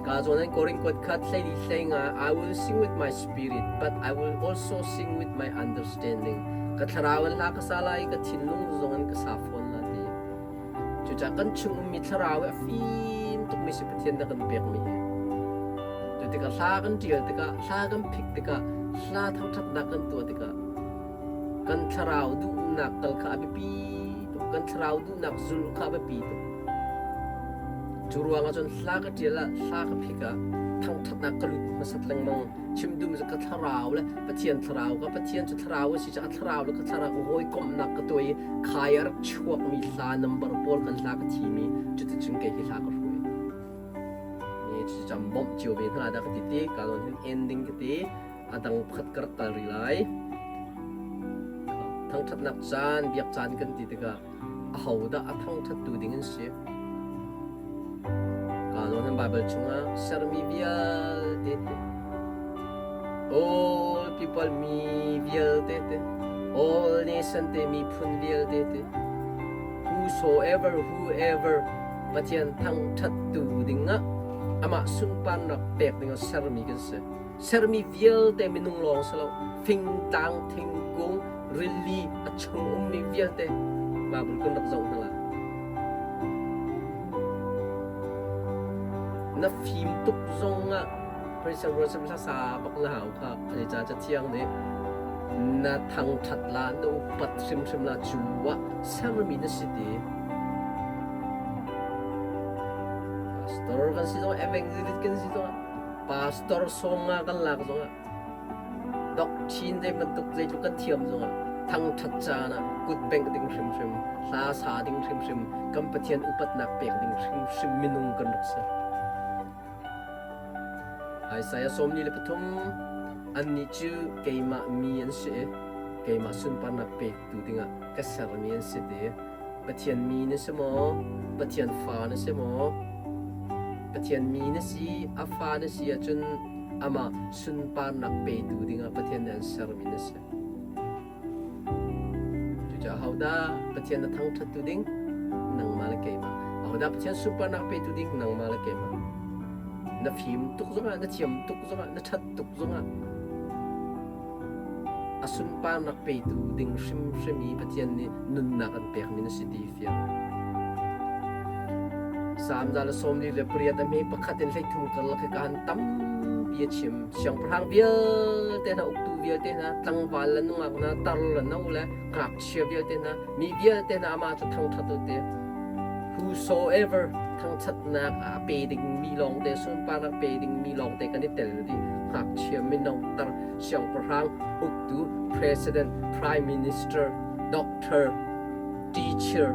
Ka zawn an Korin kuat khat hleili hlei nga I will sing with my spirit but I will also sing with my understanding. Ka thlarau in hla ka sa lai i ka thinlung zong in ka sa fawn la ti. Cucaah kan chung ummi thlarau hi a fim tukmi si Pathian na kan pekmi hi. Cu tikah hla kan ṭial tikah, hla kan phik tikah, hla thangṭhatnak kan tuah tikah kan thlarau duhnak kal kha a biapi tuk. Kan thlarau duhnak zulh kha a biapi tuk. Cu ruangah cun hla ka ṭial ah, hla ka phik ah thangṭhatnak ka lut hmasat lengmang. Chim duhmi cu ka thlarau le Pathian thlarau ka Pathian cu thlarau a si caah thlarau le ka thlarau ka hawikomhnak ka tuah i khai a rak chuakmi hla number pawl kan hla ka thimi cuticun kei hi hla ka hruai. Ni cucu bawmh cio ve hna dah ka ti ti ka zawn hin ending ka ti a dang pakhat ka rak kal rih lai. Thangṭhatnak caan, biak caan kan ti tikah ahodah a thangṭhattu ding an si? Ka zawn hin Baibal chungah sermi vialte te, all people mi vialte te, all nation te miphun vialte te, whosoever, whoever Pathian thangṭhattu dingah amah sunparnak pek dingah sermi kan si. Sermi vialte minung lawng si lo, fingtlang, thingkung, rili a chung ummi vialte Bible kan rak zoh hna lai. Na fim tuk zongah Christian worship hla sa bak na hau kha zeicah Cathiang nih na thangṭhat la na upat hrimhrim la cu ah sermi na si ti. Pastor kan si zong evangelist kan si zong pastor song nga kan lak zongah doctrine zei bantuk zeitluk kan thiam zongah thangṭhat caan ah kut bengh ding hrimhrim hla sa ding hrimhrim kan Pathian upatnak pek ding hrimhrim minung kan rak si. Isaiah 43 Annih cu keimah mi an si i keimah sunparnak pektu dingah ka sermi an si ti. Pathian mi na si maw? Pathian fa na si maw? Pathian mi na si, a fa na si ahcun amah sunparnak petu dingah Pathian nih an sermi na si. Cucaah ahodah Pathian na thangṭhattu ding? Nangmah le keimah. Ahodah Pathian sunparnak petu ding? Nangmah le keimah. Na fim tuk zongah, na thiam tuk zongah, na ṭhat tuk zongah. A sunparnak petu ding hrimhrim i Pathian nih nunnak an pekmi na si ti fiang. Salm 148 a hme pakhat in 13 karlak hi kaan tampi a chim. Siangpahrang vialte hna, uktu vialte hna, tlangval le nungak hna, tar le no le ngakchia vialte hna, mi vialte hna amah cu thangṭhat u ti. Whosoever thangṭhatnak a pe dingmi lawngte, sunparnak pe dingmi lawngte kan i tel dih. Ngakchia, mino, tar, siangpahrang, uktu, president, prime minister, doctor, teacher,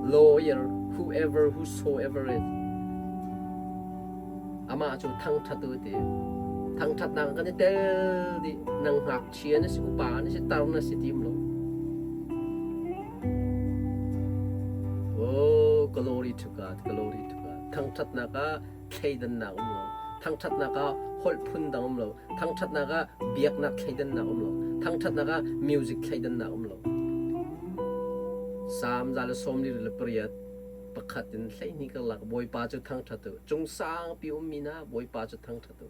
lawyer, whoever, whosoever is. Amah cu thangṭhat u ti. Thangṭhatnak kan i tel dih. Nang ngakchia na si, upa na si, tar na si tim lo. Oh, glory to God, glory to God. Thangṭhatnak ah thleidannak um lo. Thangṭhatnak ah holh phun dang um lo. Thangṭhatnak ah biaknak thleidannak um lo. Thangṭhatnak ah music thleidannak um lo. Salm 148 pakhat in 12 karlak Bawipa cu thangṭhat u. Cung sangpi ummi hna Bawipa cu thangṭhat u.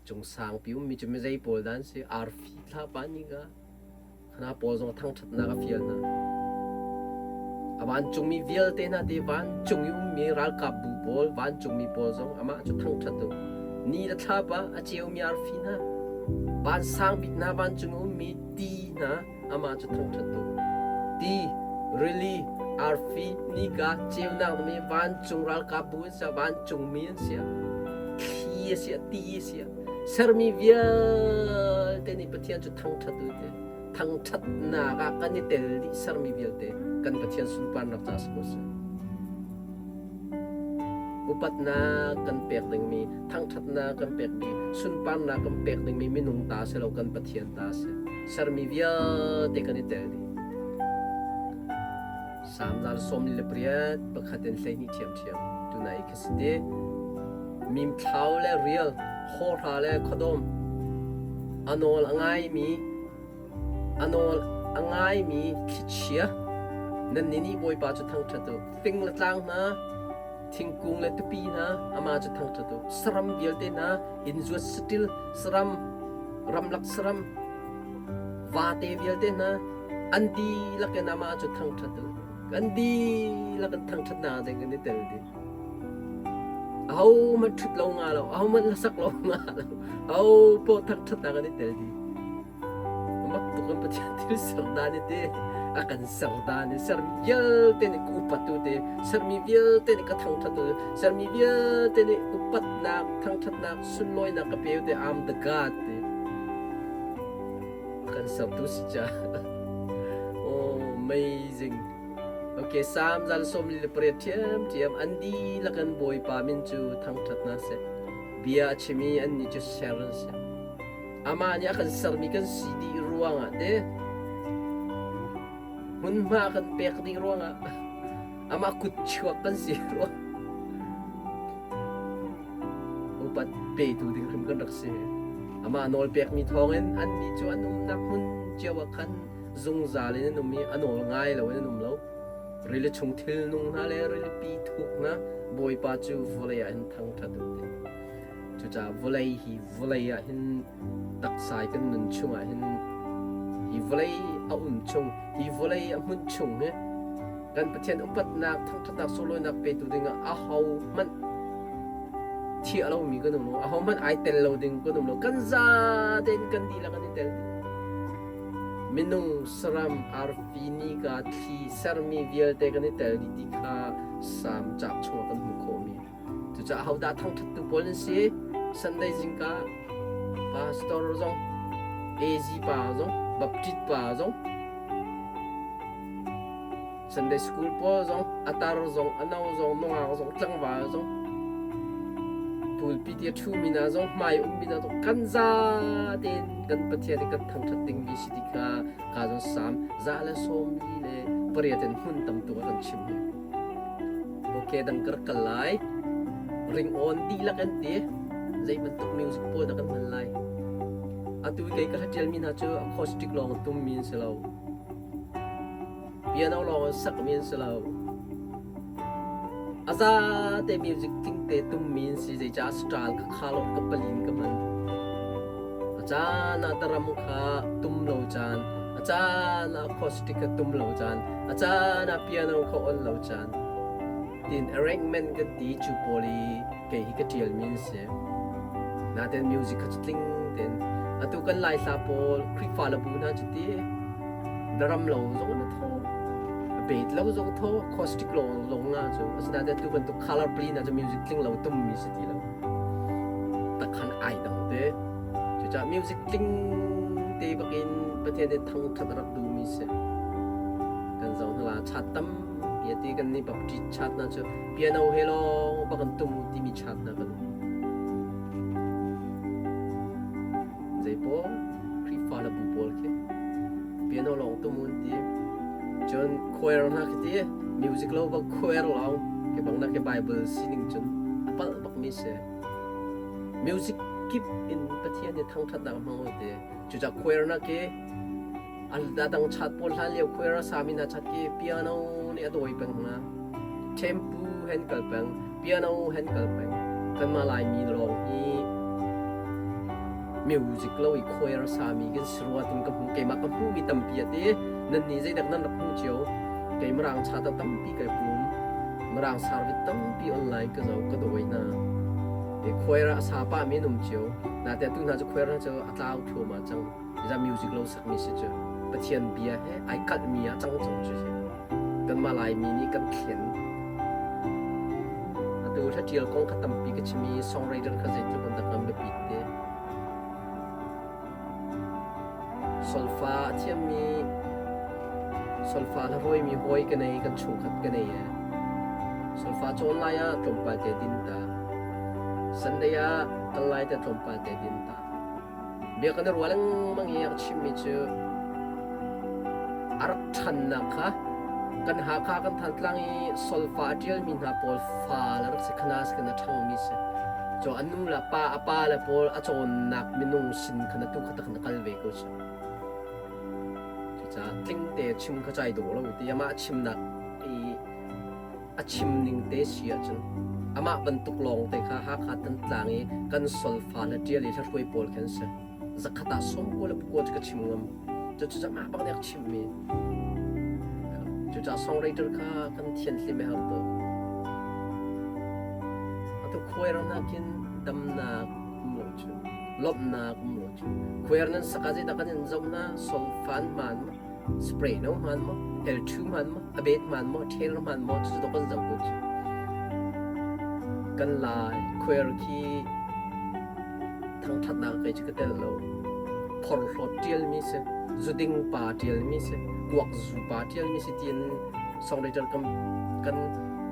Cung sangpi ummi cu mizei pawl dah an si? Arfi thlapa nih ka hna pawl zong thangṭhatnak a fial hna. A vancungmi vialte hna te vancung i ummi ralkapbu pawl, vancungmi pawl zong amah cu thangṭhat u. Ni le thlapa a ceumi arfi hna, van sang bik hna vancung i ummi ti hna amah cu thangṭhat u. Ti, rili, arfi, nika, ceunak mi vancung ralkapbu an si, vancungmi an si, thli a si, ti a si, sermi vialte nih Pathian cu thangṭhat u ti. Thangṭhatnak ah kan i tel dih sermi vialte kan Pathian sunparnak ca si ko seh. Upatnak kan pek dingmi, thangṭhatnak kan pekmi, sunparnak kan pek dingmi minung ta si lo kan Pathian ta si. Sermi vialte kan i tel dih. Salm 148 pakhat in 12 ṭhiamṭhiam tunai khi si te. Mimthlau le rial, hawhra le khuadawm, a nawl a ngaimi A nawl a ngaimi thlichia nannih nih Bawipa cu thangṭhat u. Fing le tlang hna, thingkung le tupi hna, amah cu thangṭhat u. Saram vialte hna, innzuat saṭil, saram, ramlak saram, vate vialte hna, an dihlak in amah cu thangṭhat u. Kan dihlak in thangṭhatnak ding kan i tel dih. Ahohmanh ṭhut lo nga lo, ahohmanh hlasak lo nga lo, aho paoh thangṭhatnak kan i tel dih. Mak tuk in Pathian thil ser dan i ti a kan ser dan i sermi vialte nih ka upat u ti sermi vialte nih ka thangṭhat u sermi vialte nih upatnak thangṭhatnak sunlawinak ka pe u ti I'm the God ti kan sertu si ca oh amazing okay Psalm 148 ṭhiamṭhiam an dihlak in Bawipa min cu thangṭhat hna seh bia a chim i annih cu ser an si Amah nih a kan sermi kan si dih ruangah te hmunhma a kan pek dih ruangah amah kutchuak kan si ruang upat petu ding hrim kan rak si. Amah nawl pekmi thawngin annih cu an umnak hmun cio ah khan zungzal in an um i a nawl ngai lo in an um lo. Rili chung thilnung hna le rilipi thuk hna Bawipa cu vawlei ah hin thangṭhat u ti. Cucaah vawlei hi vawlei ah hin taksa i kan nun chungah hin hi vawlei a um chung, hi vawlei a hmunh chung hi kan Pathian upatnak, thangṭhatnak, sunglawinak petu dingah ahohmanh thiah lomi kan um lo, ahohmanh ai tel lo ding kan um lo. Kan zate in kan dihlak an i tel dih. Minung, saram, arfi, nika, thli, sermi vialte kan i tel dih ti kha Salm cauk chungah kan hmuh khawhmi. Cucaah hodah thangṭhattu pawl an si? Sunday zingka pastor zong, AZ pa zong, Baptist pa zong, Sunday school pawl zong, a tar zong, a no zong, nungak zong, tlangval zong, pulpi ti a ṭhumi hna zong, hmai ummi hna zong, kan za tein kan Pathian i kan thangṭhat dingmi si ti kha ka zong Salm 148 in hmun tam tuk a kan chim hi. Ok dang ka rak kal lai. Ringawn dihlak an ti. Zei bantuk music pawl dah kan hman lai. Atu kei ka hlatialmi hna cu acoustic lawng tummi an si lo. Piano lawng sakmi an si lo. A za te music tling te tummi an si. Zeicah style ka kha lo ka palin ka hman. caan ah drum kha tum lo caan, a caan ah acoustic kha tum lo caan, a caan ah piano kha on lo caan. Tin arrangement kan ti cu pawl i kei hi ka ṭialmi an si. Nain music kha cu tling tein atu kan Lai hla pawl Khrihfa le bu hna cu ti drum lo zong in a thaw, a beat lo zong thaw, acoustic lawng lawng nga cu. Asinain atu bantuk color play hna cu music tling lo tummi si ti lo. Takhan ai dang te. Cucaah music tling te bakin Pathian nih thangṭhat a rak duhmi si. Kan zoh hna la chat tampi a ti kan nih Baptist chat hna cu piano he lawng bak an tum timi chat hna kan zei pawl Khrihfa le bu pawl khi piano lawng tum un ti cun choir hna khi ti music lo bak choir lawng ke bang na ke Bible sining cun a palh bak mi si music kip in Pathian nih thangṭhatnak a hmang te cucah choir na ke A dang chat pawl hlan lio khuai a sami hna chat khi piano nih a dawi peng hna. Tempu hen kal peng, piano hen kal peng. Kanmah Laimi lawng hi music lo i choir a sami kan si rua tin ka hmu. Keimah ka hmuhmi tampi a ti. Nan nih zeidak nan rak hmuh cio. Kei Mirang chat ah tampi kai pum. Mirang service tampi online ka zoh, ka dawi hna. E choir ah a sa pahmi an um cio. Nate atu hna cu choir hna cu a tlau thluahmah cang. Za music lo sakmi si cu Pathian bia he ai kalhmi ah cang cang cu si. Kanmah Laimi nih kan thlen. Atu hla ṭial kong kha tampi ka chim i songwriter kha zeitluk in dah kan biapit te. Solfa a thiammi solfa hla ruaimi hawi ka nei, kan chungkhat ka nei e. Solfa cawn lai ah tlawmpal te din ta. Sunday ah kal lai te tlawmpal te din ta. Bia kan i ruah lengmang i a chimmi cu a rak ṭhannak kha kan Hakha kan Thantlang i solfa a ṭialmi hna pawl fa le rak si khana si khan a ṭhangmi si. Cu a nu le pa a pa le pawl a cawnnak minung sin khan atu kha tak na kal ve ko cu. Cucaah tlingte chim kha cai dawh lo ti amah chimnak i a chim ning te si ahcun amah bantuk lawng te kha Hakha Thantlang i kan solfa le ṭial i hlahruai pawl khi an si. Zakhat ah sawm kua le pakua cu ka chim ngam. Cucu amah bak nih a ka chimhmi. Cucaah songwriter kha kan thianhlim a herh tuk. Atu khuai ram nakin damnak um lo cu, lawmhnak um lo cu. Khuai nan sak ah zeidah kan in zoh na solfan hmaan ma? Spray no hmaan maw? L2 hmaan maw? A bet hmaan maw? Tailor hmaan maw? Cucu kan zoh ko cu. Kan lai khuair khi thangṭhatnak kei cu ka tel lo. Phorhlawt ṭialmi si, zuding pa ṭialmi si, kuak zu pa ṭialmi si tiin songwriter kan kan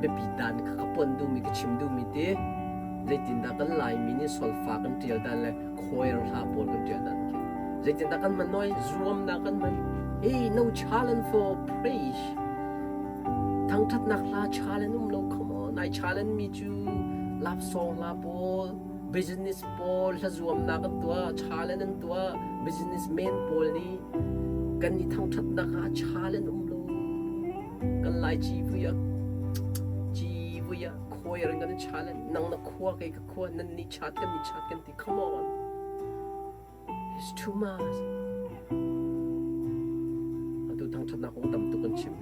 biapi dan kha ka pon duhmi ka chim duhmi ti zeitindah kan Laimi nih solfa kan ṭial dan le choir hla pawl kan ṭial dan khi zeitindah kan hman noi zuamnak kan hman hey no challenge for praise thangṭhatnak hla challenge um lo come on ai challenge mi cu love song hla pawl business pawl hla zuamnak an tuah challenge an tuah businessman pawl nih kan i thangṭhatnak ah challenge um lo kan lai ci vui ah ci vui ah choir in kan challenge nang na khua kei ka khua nan ni chat kan ni chat kan ti Come on. It's too much. Atu thangṭhatnak kong tam tuk kan chim.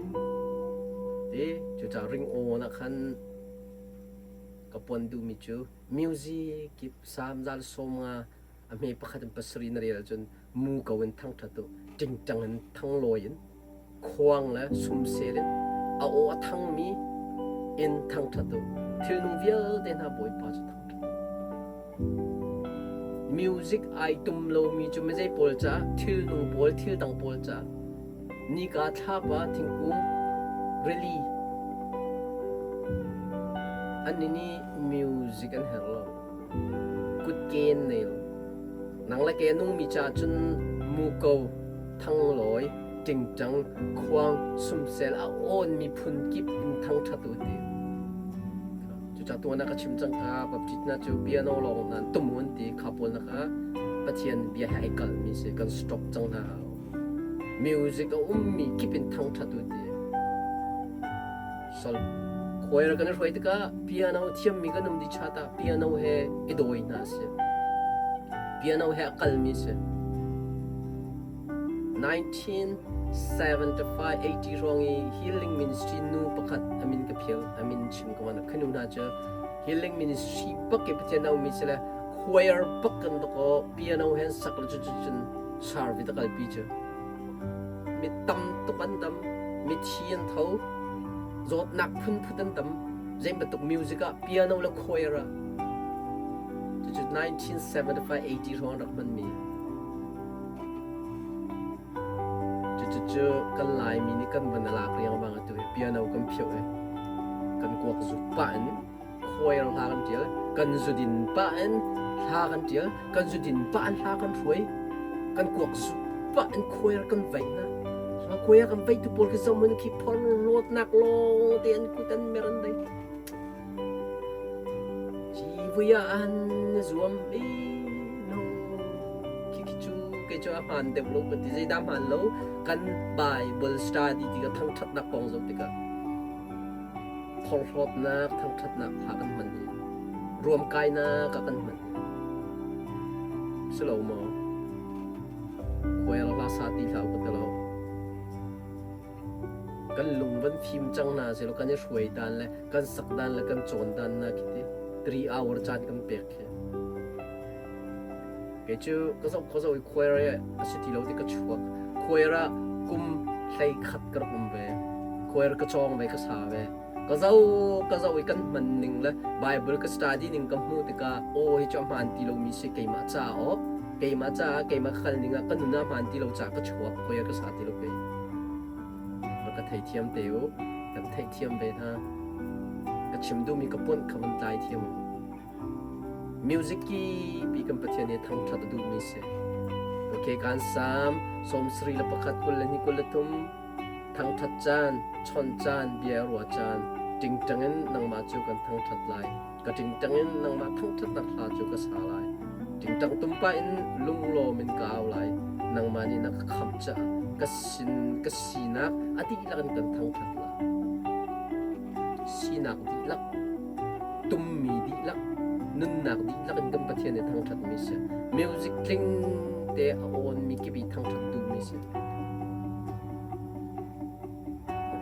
Ti cucaah ring aw na khan ka pon duhmi cu music kip sam zal som nga a hme pakhat in pasarih na rel cun mu ko in thangṭhat u ṭingṭang in thanglawi in khuang le sumsel in a aw a thangmi in thangṭhat u. Thilnung vialte hna Bawipa cu thangṭhat u. Music ai tum lomi cu mizei pawl caah thilnung pawl thil dang pawl caah nika thlapa thingkung rili annih nih music an herh lo kutke an nei lo nang le ke a nungmi caah cun muko thanglawi ṭingṭang, khuang, sumsel a awnmi phun kip in thangṭhat u ti. Cucaah tuan ah ka chim cang kha Baptist hna cu piano lawng nan tum un ti kha pawl na kha Pathian bia he ai kalhmi si kan stop cang hna hau. Music a ummi kip in thangṭhat u ti. Sol choir kan i hruai tikah piano thiammi kan um di chat ah piano he i dawi hna si. Piano he a kalmi si. 1975 80 hrawng i Healing Ministry nu pakhat a min ka phil a min chim ka van khanu hna cu Healing Ministry bak i Pathian a ummi si le choir bak kan dakaw piano he sak le cu cun service a kalpi cu mi tam tuk an dam mithi an tho zawtnak phunphun an dam zei bantuk music ah piano le choir ah cucu 1975 80 hrawng rak hmanmi Cucu kan Laimi nih kan van a lak riangmang atu hi piano kan phioh i kan kuak zuk pah in choir hla kan ṭial, kan zudin pah in hla kan ṭial, kan zudin pah in hla kan hruai, kan kuak zuk pah in choir kan vaih hna. Choir kan vaihtu pawl khi zohhmanh khi phorhlawtnak lawng te an kut an mer an dei. Civui ah an zuam i no khi cu kei cu a hmaan deuh lo ka ti zeidah hmaan lo kan Bible study ti ka thangṭhatnak kong zoh tikah phorhlawtnak thangṭhatnak hla kan hman hi ruamkainak ah kan hman hi si lo maw khuai hla sa ti hlah u ka ti lo Kan lung van fim cang hna sehlaw kan i hruai dan le kan sak dan le kan cawn dan na khi ti 3 hour caan kan pek khi. Kei cu ka zoh ka zoh i choir i a si ti lo ti ka chuak. Choir ah kum hlei khat ka rak um ve. Choir ka cawng ve ka sa ve. Ka zoh ka zoh i kan hman ning le Bible ka study ning ka hmuh tikah aw hi cu a hmaan ti lomi si keimah ca aw keimah caah keimah ka kal ning ah ka nun ah hmaan ti lo caah ka chuak choir ka sa ti lo kei. Rak ka theithiam te u. Kan theihthiam ve hna. Ka chim duhmi ka puanh kha van tlai thiam u. Music ki pi kan Pathian hi thangṭhat a duhmi si. Okay, kan Psalm 71 22 23 thangṭhat caan, chawnh caan, bia ruah caan, ṭingṭang in nangmah cu kan thangṭhat lai. Ka ṭingṭang in nangmah thangṭhatnak hla cu ka sa lai. Ṭingṭang tumpa in lunglawm in ka au lai. Nangmah nih na ka khamh caah ka sin ka sinak a dihlak in kan thangṭhat lai. Sinak dihlak, tummi dihlak, nunnak dihlak in kan Pathian i thangṭhatmi si. Music tling te a awnmi kip i thangṭhat duhmi si.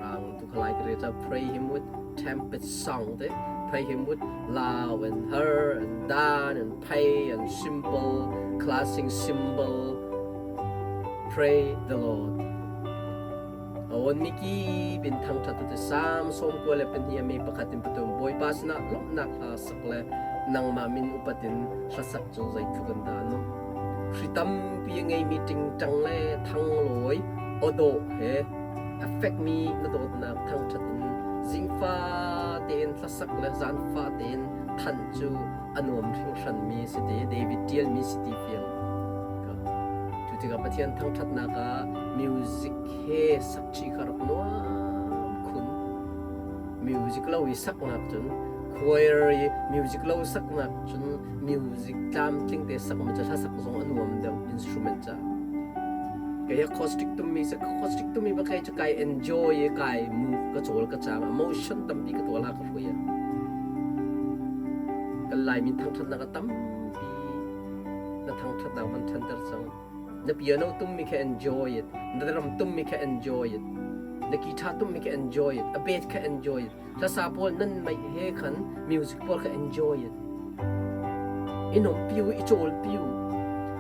Rang tu khalai ka re pray him with trumpet song te pray him with loud and her and dan and pay and simple clashing symbol pray the Lord Awn miki bin thangthat tu te Psalm 92 a me pakhat in patum Bawipa sinah lawmhnak hla sak le nangmah min upatin hlasak cu zeitluk an dah no Hri tampi a ngeimi ṭingṭang le thanglawi awdawh he a fekmi na dawtnak thangṭhat in zingfa tein hlasak le zanfa tein thanh cu a nuam hringhranmi si ti David ṭialmi si ti fiang. Cu tikah Pathian thangṭhatnak ah music he sak chih kha rak nuam khun. Music lo i saknak cun choir i music lo saknak cun music tlamtling te sak ma cu hlasak zong a nuam deuh instrument ca kei acoustic tummi sa acoustic tummi ba kai cu kai enjoy i kai move ka cawl ka cang emotion tampi ka tuah la ka hruai kan laimi thangthatnak a tampi na thangthatnak van thanter cang na piano tummi kha enjoy it na drum tummi kha enjoy it na guitar tummi kha enjoy it a bass kha enjoy it Hlasa pawl nan meih he khan music pawl kha enjoy it. I nompi u, i cawlpi u.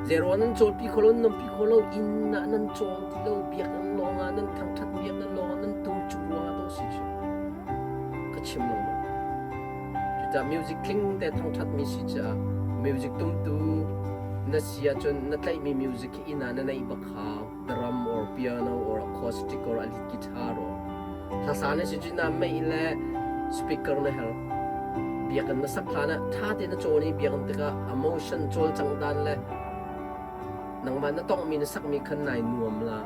Zero nan cawlpi kho lo, nan nompi kho lo, inn ah nan cawl ti lo, biakinn lawng ah nan thangṭhat biakinn lawng ah nan tum cu ruang ah to si cu. Ka chim lengmang. Cucaah music tling te thangṭhat mi si caah music tumtu na si ahcun na tlaihmi music hi inn ah na neih bak hau. Drum or piano or acoustic or a lead guitar or hlasa na si cu na mei le speaker na her biakinn na sak hlan ah tha te na cawn i biakinn tikah emotion cawlcang dan le nangmah na tongmi na sakmi khan nai nuam la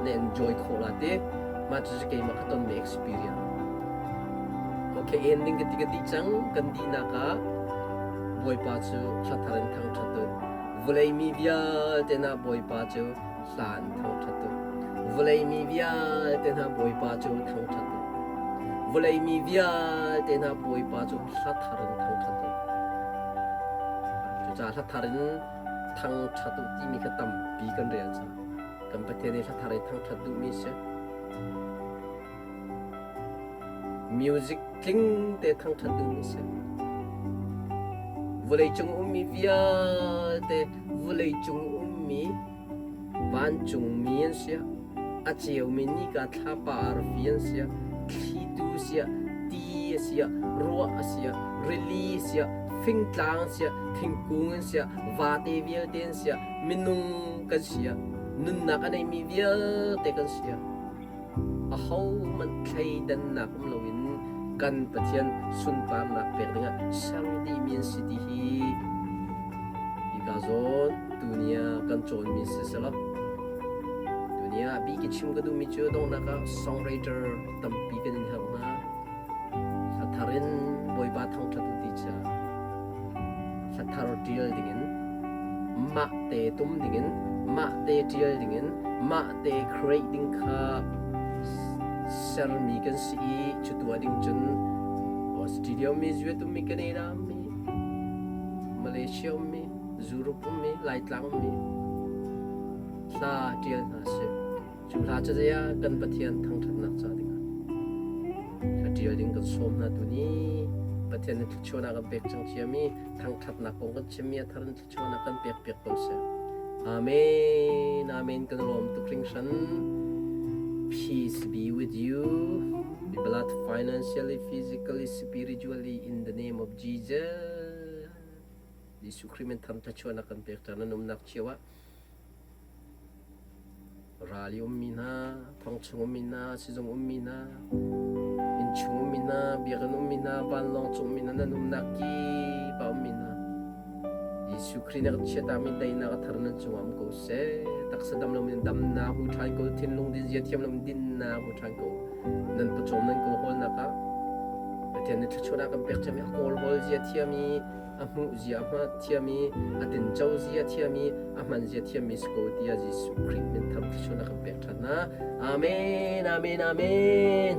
na enjoy khawh la ti mah cu keimah ka tonmi experience okay ending ka ti ka di cang kan dihnak ah Bawipa cu hla thar in thangṭhat u Vawlei mi vialte hna Bawipa cu hla in thangṭhat u. Vawlei mi vialte hna Bawipa cu thangṭhat u. Vawlei mi vialte hna Bawipa cu hla thar in thangṭhat u. Cucaah hla thar in Thangṭhat u timi kha tampi kan rel cang. Kan Pathian hi hla thar i thangṭhat duhmi si. Music tling te thangṭhat duhmi si. Vawleicung ummi vialte vawleicung ummi vancungmi an si, a ceumi nika thlapa arfi an si, thlitu si, ti a si, ruah a si, rili a si, fingtlang an si, thingkung an si, vate vialte an si, minung kan si, nunnak a neimi vialte kan si. Ahohmanh thleidannak um loin kan Pathian sunparnak pek dingah ser dihmi an si ti hi hika zawn tuni ah kan cawnmi si selaw tuni ah bik i chim ka duhmi cu donghnak ah songwriter tampi kan in herh hna. Hla thar in Bawipa thangṭhat u ti ca hla thar ṭial dingin mah te tum dingin mah te ṭial dingin mah te create ding kha sermi kan si i cu tuah ding cun Australia ummi US ummi Canada ummi Malaysia ummi Europe ummi Laitlang ummi hla ṭial hna sih. Cu hla cu zei ah kan Pathian thangṭhatnak ca dingah hla ṭial ding kan sawm hna tuni Pathian nih thluachuahnak kan pek cang ciami thangṭhatnak kong kan chimmi a thar in thluachuahnak kan pek piak ko seh. Amen. Amen. Kan lawm tuk hringhran. Peace be with you. Be blessed financially, physically, spiritually in the name of Jesus. Jesuh Khrih min tham thluachuahnak kan pek ṭhan nan umnak cio ah Ral i ummi hna, thongchung ummi hna, sizung ummi hna, innchung ummi hna, biakinn ummi hna, vanlawng cung ummi hna, nan umnak kip ah ummi hna, Jesuh Khrih nih a kan chiatami teinak a thar nan cungah um ko seh. Taksa dam loin damnak hmu ṭhan ko, thinlung dinzia thiam loin dinnak hmu ṭhan ko. Nan pawcawm nan kawlhawlnak ah Pathian nih thluachuahnak kan pek ciami a kawlhawl zia thiam i a hmuh zia a hma thiam i a tinco zia thiam i a hman zia thiammi si ko tiah Jesuh Khrih min thar thluachuahnak kan pek ṭhan hna. Amen, amen, amen.